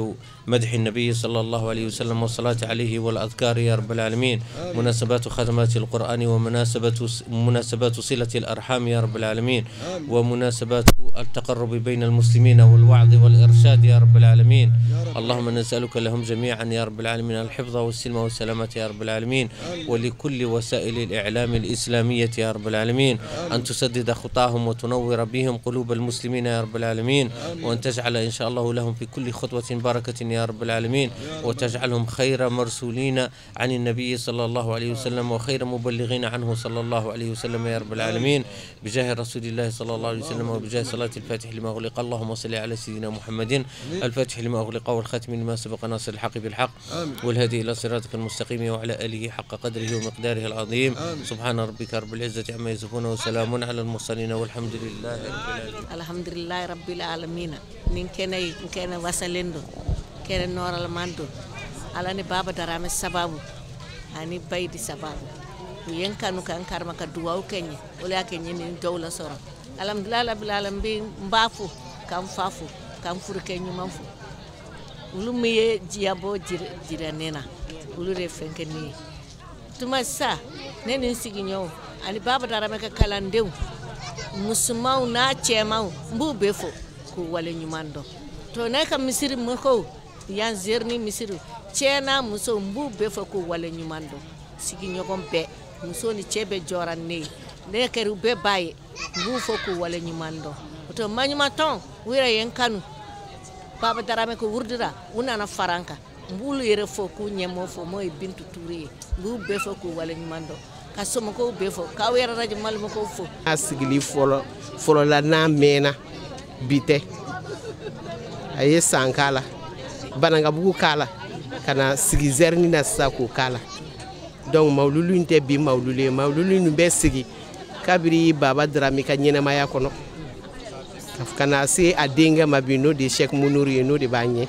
مدح النبي صلى الله عليه وسلم والصلاة عليه والأذكار يا رب العالمين، مناسبات ختمات القرآن ومناسبات صلة الأرحام يا رب العالمين، ومناسبات التقرب بين المسلمين والوعظ والإرشاد يا رب العالمين. اللهم نسألك لهم جميعا يا رب العالمين الحفظ والسلم والسلامة يا رب العالمين، ولكل وسائل الإعلام الإسلامية يا رب العالمين أن تسدد خطاهم وتنور بهم قلوب المسلمين يا رب العالمين، وأن تجعل إن شاء الله لهم في كل خطوة بركة يا رب العالمين، وتجعلهم خير مرسولين عن النبي صلى الله عليه وسلم وخير مبلغين عنه صلى الله عليه وسلم يا رب العالمين بجاه رسول الله صلى الله عليه وسلم وبجاه صلاة الفاتح لما أغلق. اللهم صل على سيدنا محمد الفاتح لما أغلق والخاتم لما سبق ناصر الحق بالحق والهادي إلى صراطك المستقيم وعلى آله حق قدره ومقداره العظيم. سبحان ربك رب العزة عما يصفون وسلام على المرسلين والحمد لله رب العالمين. الحمد لله رب العالمين. نين كان وصلندو kere noral mando alani baba darame sababu ani baydi sababu yenkanu kan karma ka duwaw kenye wala kenye ni dawla soro alhamdulillah rabbil alamin mbafu kam fafu kam furu kenyu manfu ulumiye jiyabo jiranena ulure fenkeni tuma sa neni siginyo ani baba darame ka kalandew musumau na chemau mbu befo ku wale nyumando to ne ka misiri mako yan zerni misiru cena muso mbu befo ku wale nyumando siginyogon be muso ni chebe joran ne ne keru be baye mbu fo ku wale nyumando to manyuma ton wira yen kanu baba darame ko wurdira unana faranka mbulu yere fo ku nyemo fo moy bintu touré mbu befo ku wale nyumando ka somo ko befo ka wera radio malmo ko fo asigili folo folo la na mena bite aye sankala banangabugu kala kana sigi zerni na sa ko kala donc mawlulu nte bi mawlulu mawlulu nu be sigi kabiri baba Dramé ka ɲɛnamaya kɔnɔ kana se a denkɛ ma bi n'o de Cheikh Munuru ye n'o de b'an ɲɛ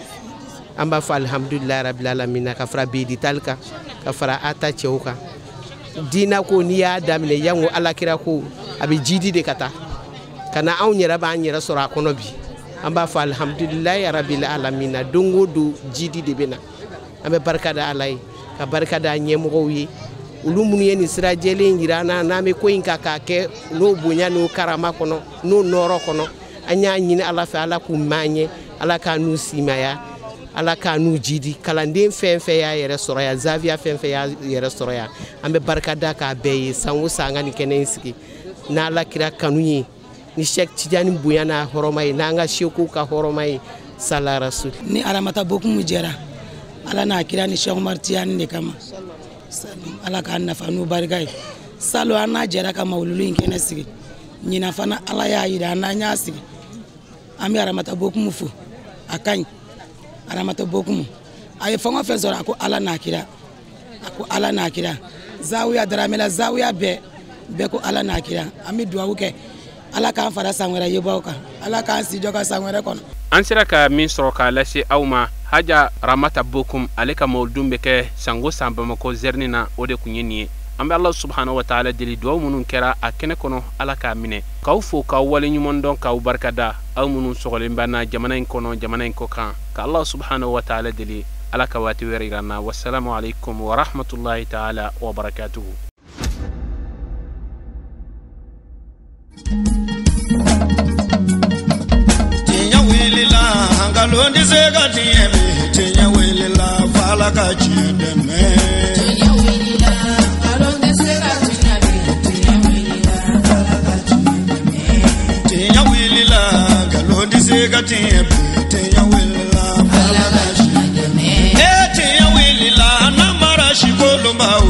an b'a fɔ alihamudulilayi rabil alamina ka fara bedi tali kan ka fara ata cɛw kan diina ko n'i y'a daminɛ yango alakira ko a bɛ jidi de ka taa ka na anw yɛrɛ b'an yɛrɛ sɔrɔ a kɔnɔ bi an b'a fɔ alihamudulilayi rabil alamina don o don jidi de bɛ na an bɛ barika da ala ye ka barika da ɲɛmɔgɔw ye olu minnu ye nin sira jɛlen yira an na n'an bɛ ko in kan k'a kɛ n'o bonya n'o karama kɔnɔ n'o nɔrɔ kɔnɔ an y'a ɲini ala fɛ ala k'u mɛn an ɲɛ ala k'a n'u simaya ala k'a n'u jidi kalanden fɛn fɛn y'a yɛrɛ sɔrɔ yan zaviya fɛn fɛn y'a yɛrɛ sɔrɔ yan an bɛ barika da k'a bɛɛ ye san o san an ka nin kɛnɛ in sigi n'ala kira kanu ye ni Cheikh Tidiane bonya n'a hɔrɔma ye n'an ka sekow ka hɔrɔma ye sala rasul ni aramata bokumu jɛra ala n'a kira ni Cheikh Umar Tidiane de kama ala k'an nafa n'u barika ye salo an n'a jɛra ka mawululu in kɛnɛ sigi ɲinan fana ala y'a yira an n'an y'a sigi an bɛ aramata bokumu fo a ka ɲi aramata bokumu a ye fɛn o fɛn sɔrɔ a ko ala n'a kira a ko ala n'a kira zawiya daramɛla zawiya bɛɛ bɛɛ ko ala n'a kira an bɛ dugawu kɛ ala k'an fara san wɛrɛ yebaw kan ala k'an sijɔ ka san wɛrɛ kɔnɔ. An sera ka min sɔrɔ k'a lase aw ma Haja Ramata Bokum ale ka mawuludun bɛ kɛ sango san Bamakɔ zɛrini na o de kun ye nin ye an bɛ ala subahana wa taala deli duwawu minnu kɛra a kɛnɛ kɔnɔ ala k'a minɛ k'aw fo k'aw waleɲuman dɔn k'aw barikada aw minnu sɔgɔlen b'an na jamana in kɔnɔ jamana in kɔ kan ka ala subahana wa taala deli ala ka waati wɛrɛ yira an na wasalamu alaikum wa rahmatulahi taala wa barakatuhu. Tiɲɛ wulila nkalon tɛ se ka tiɲɛ bi tiɲɛ wulila fala. Ala ka tiɲɛ dɛmɛ. Tiɲɛ wulila, nkalon tɛ se ka tiɲɛ bi. Tiɲɛ wulila, Ala ka tiɲɛ dɛmɛ. Tiɲɛ wulila, nkalon tɛ se ka tiɲɛ bi. Tiɲɛ wulila, Ala ka tiɲɛ dɛmɛ. E tiɲɛ wulila, namara si kolonbaw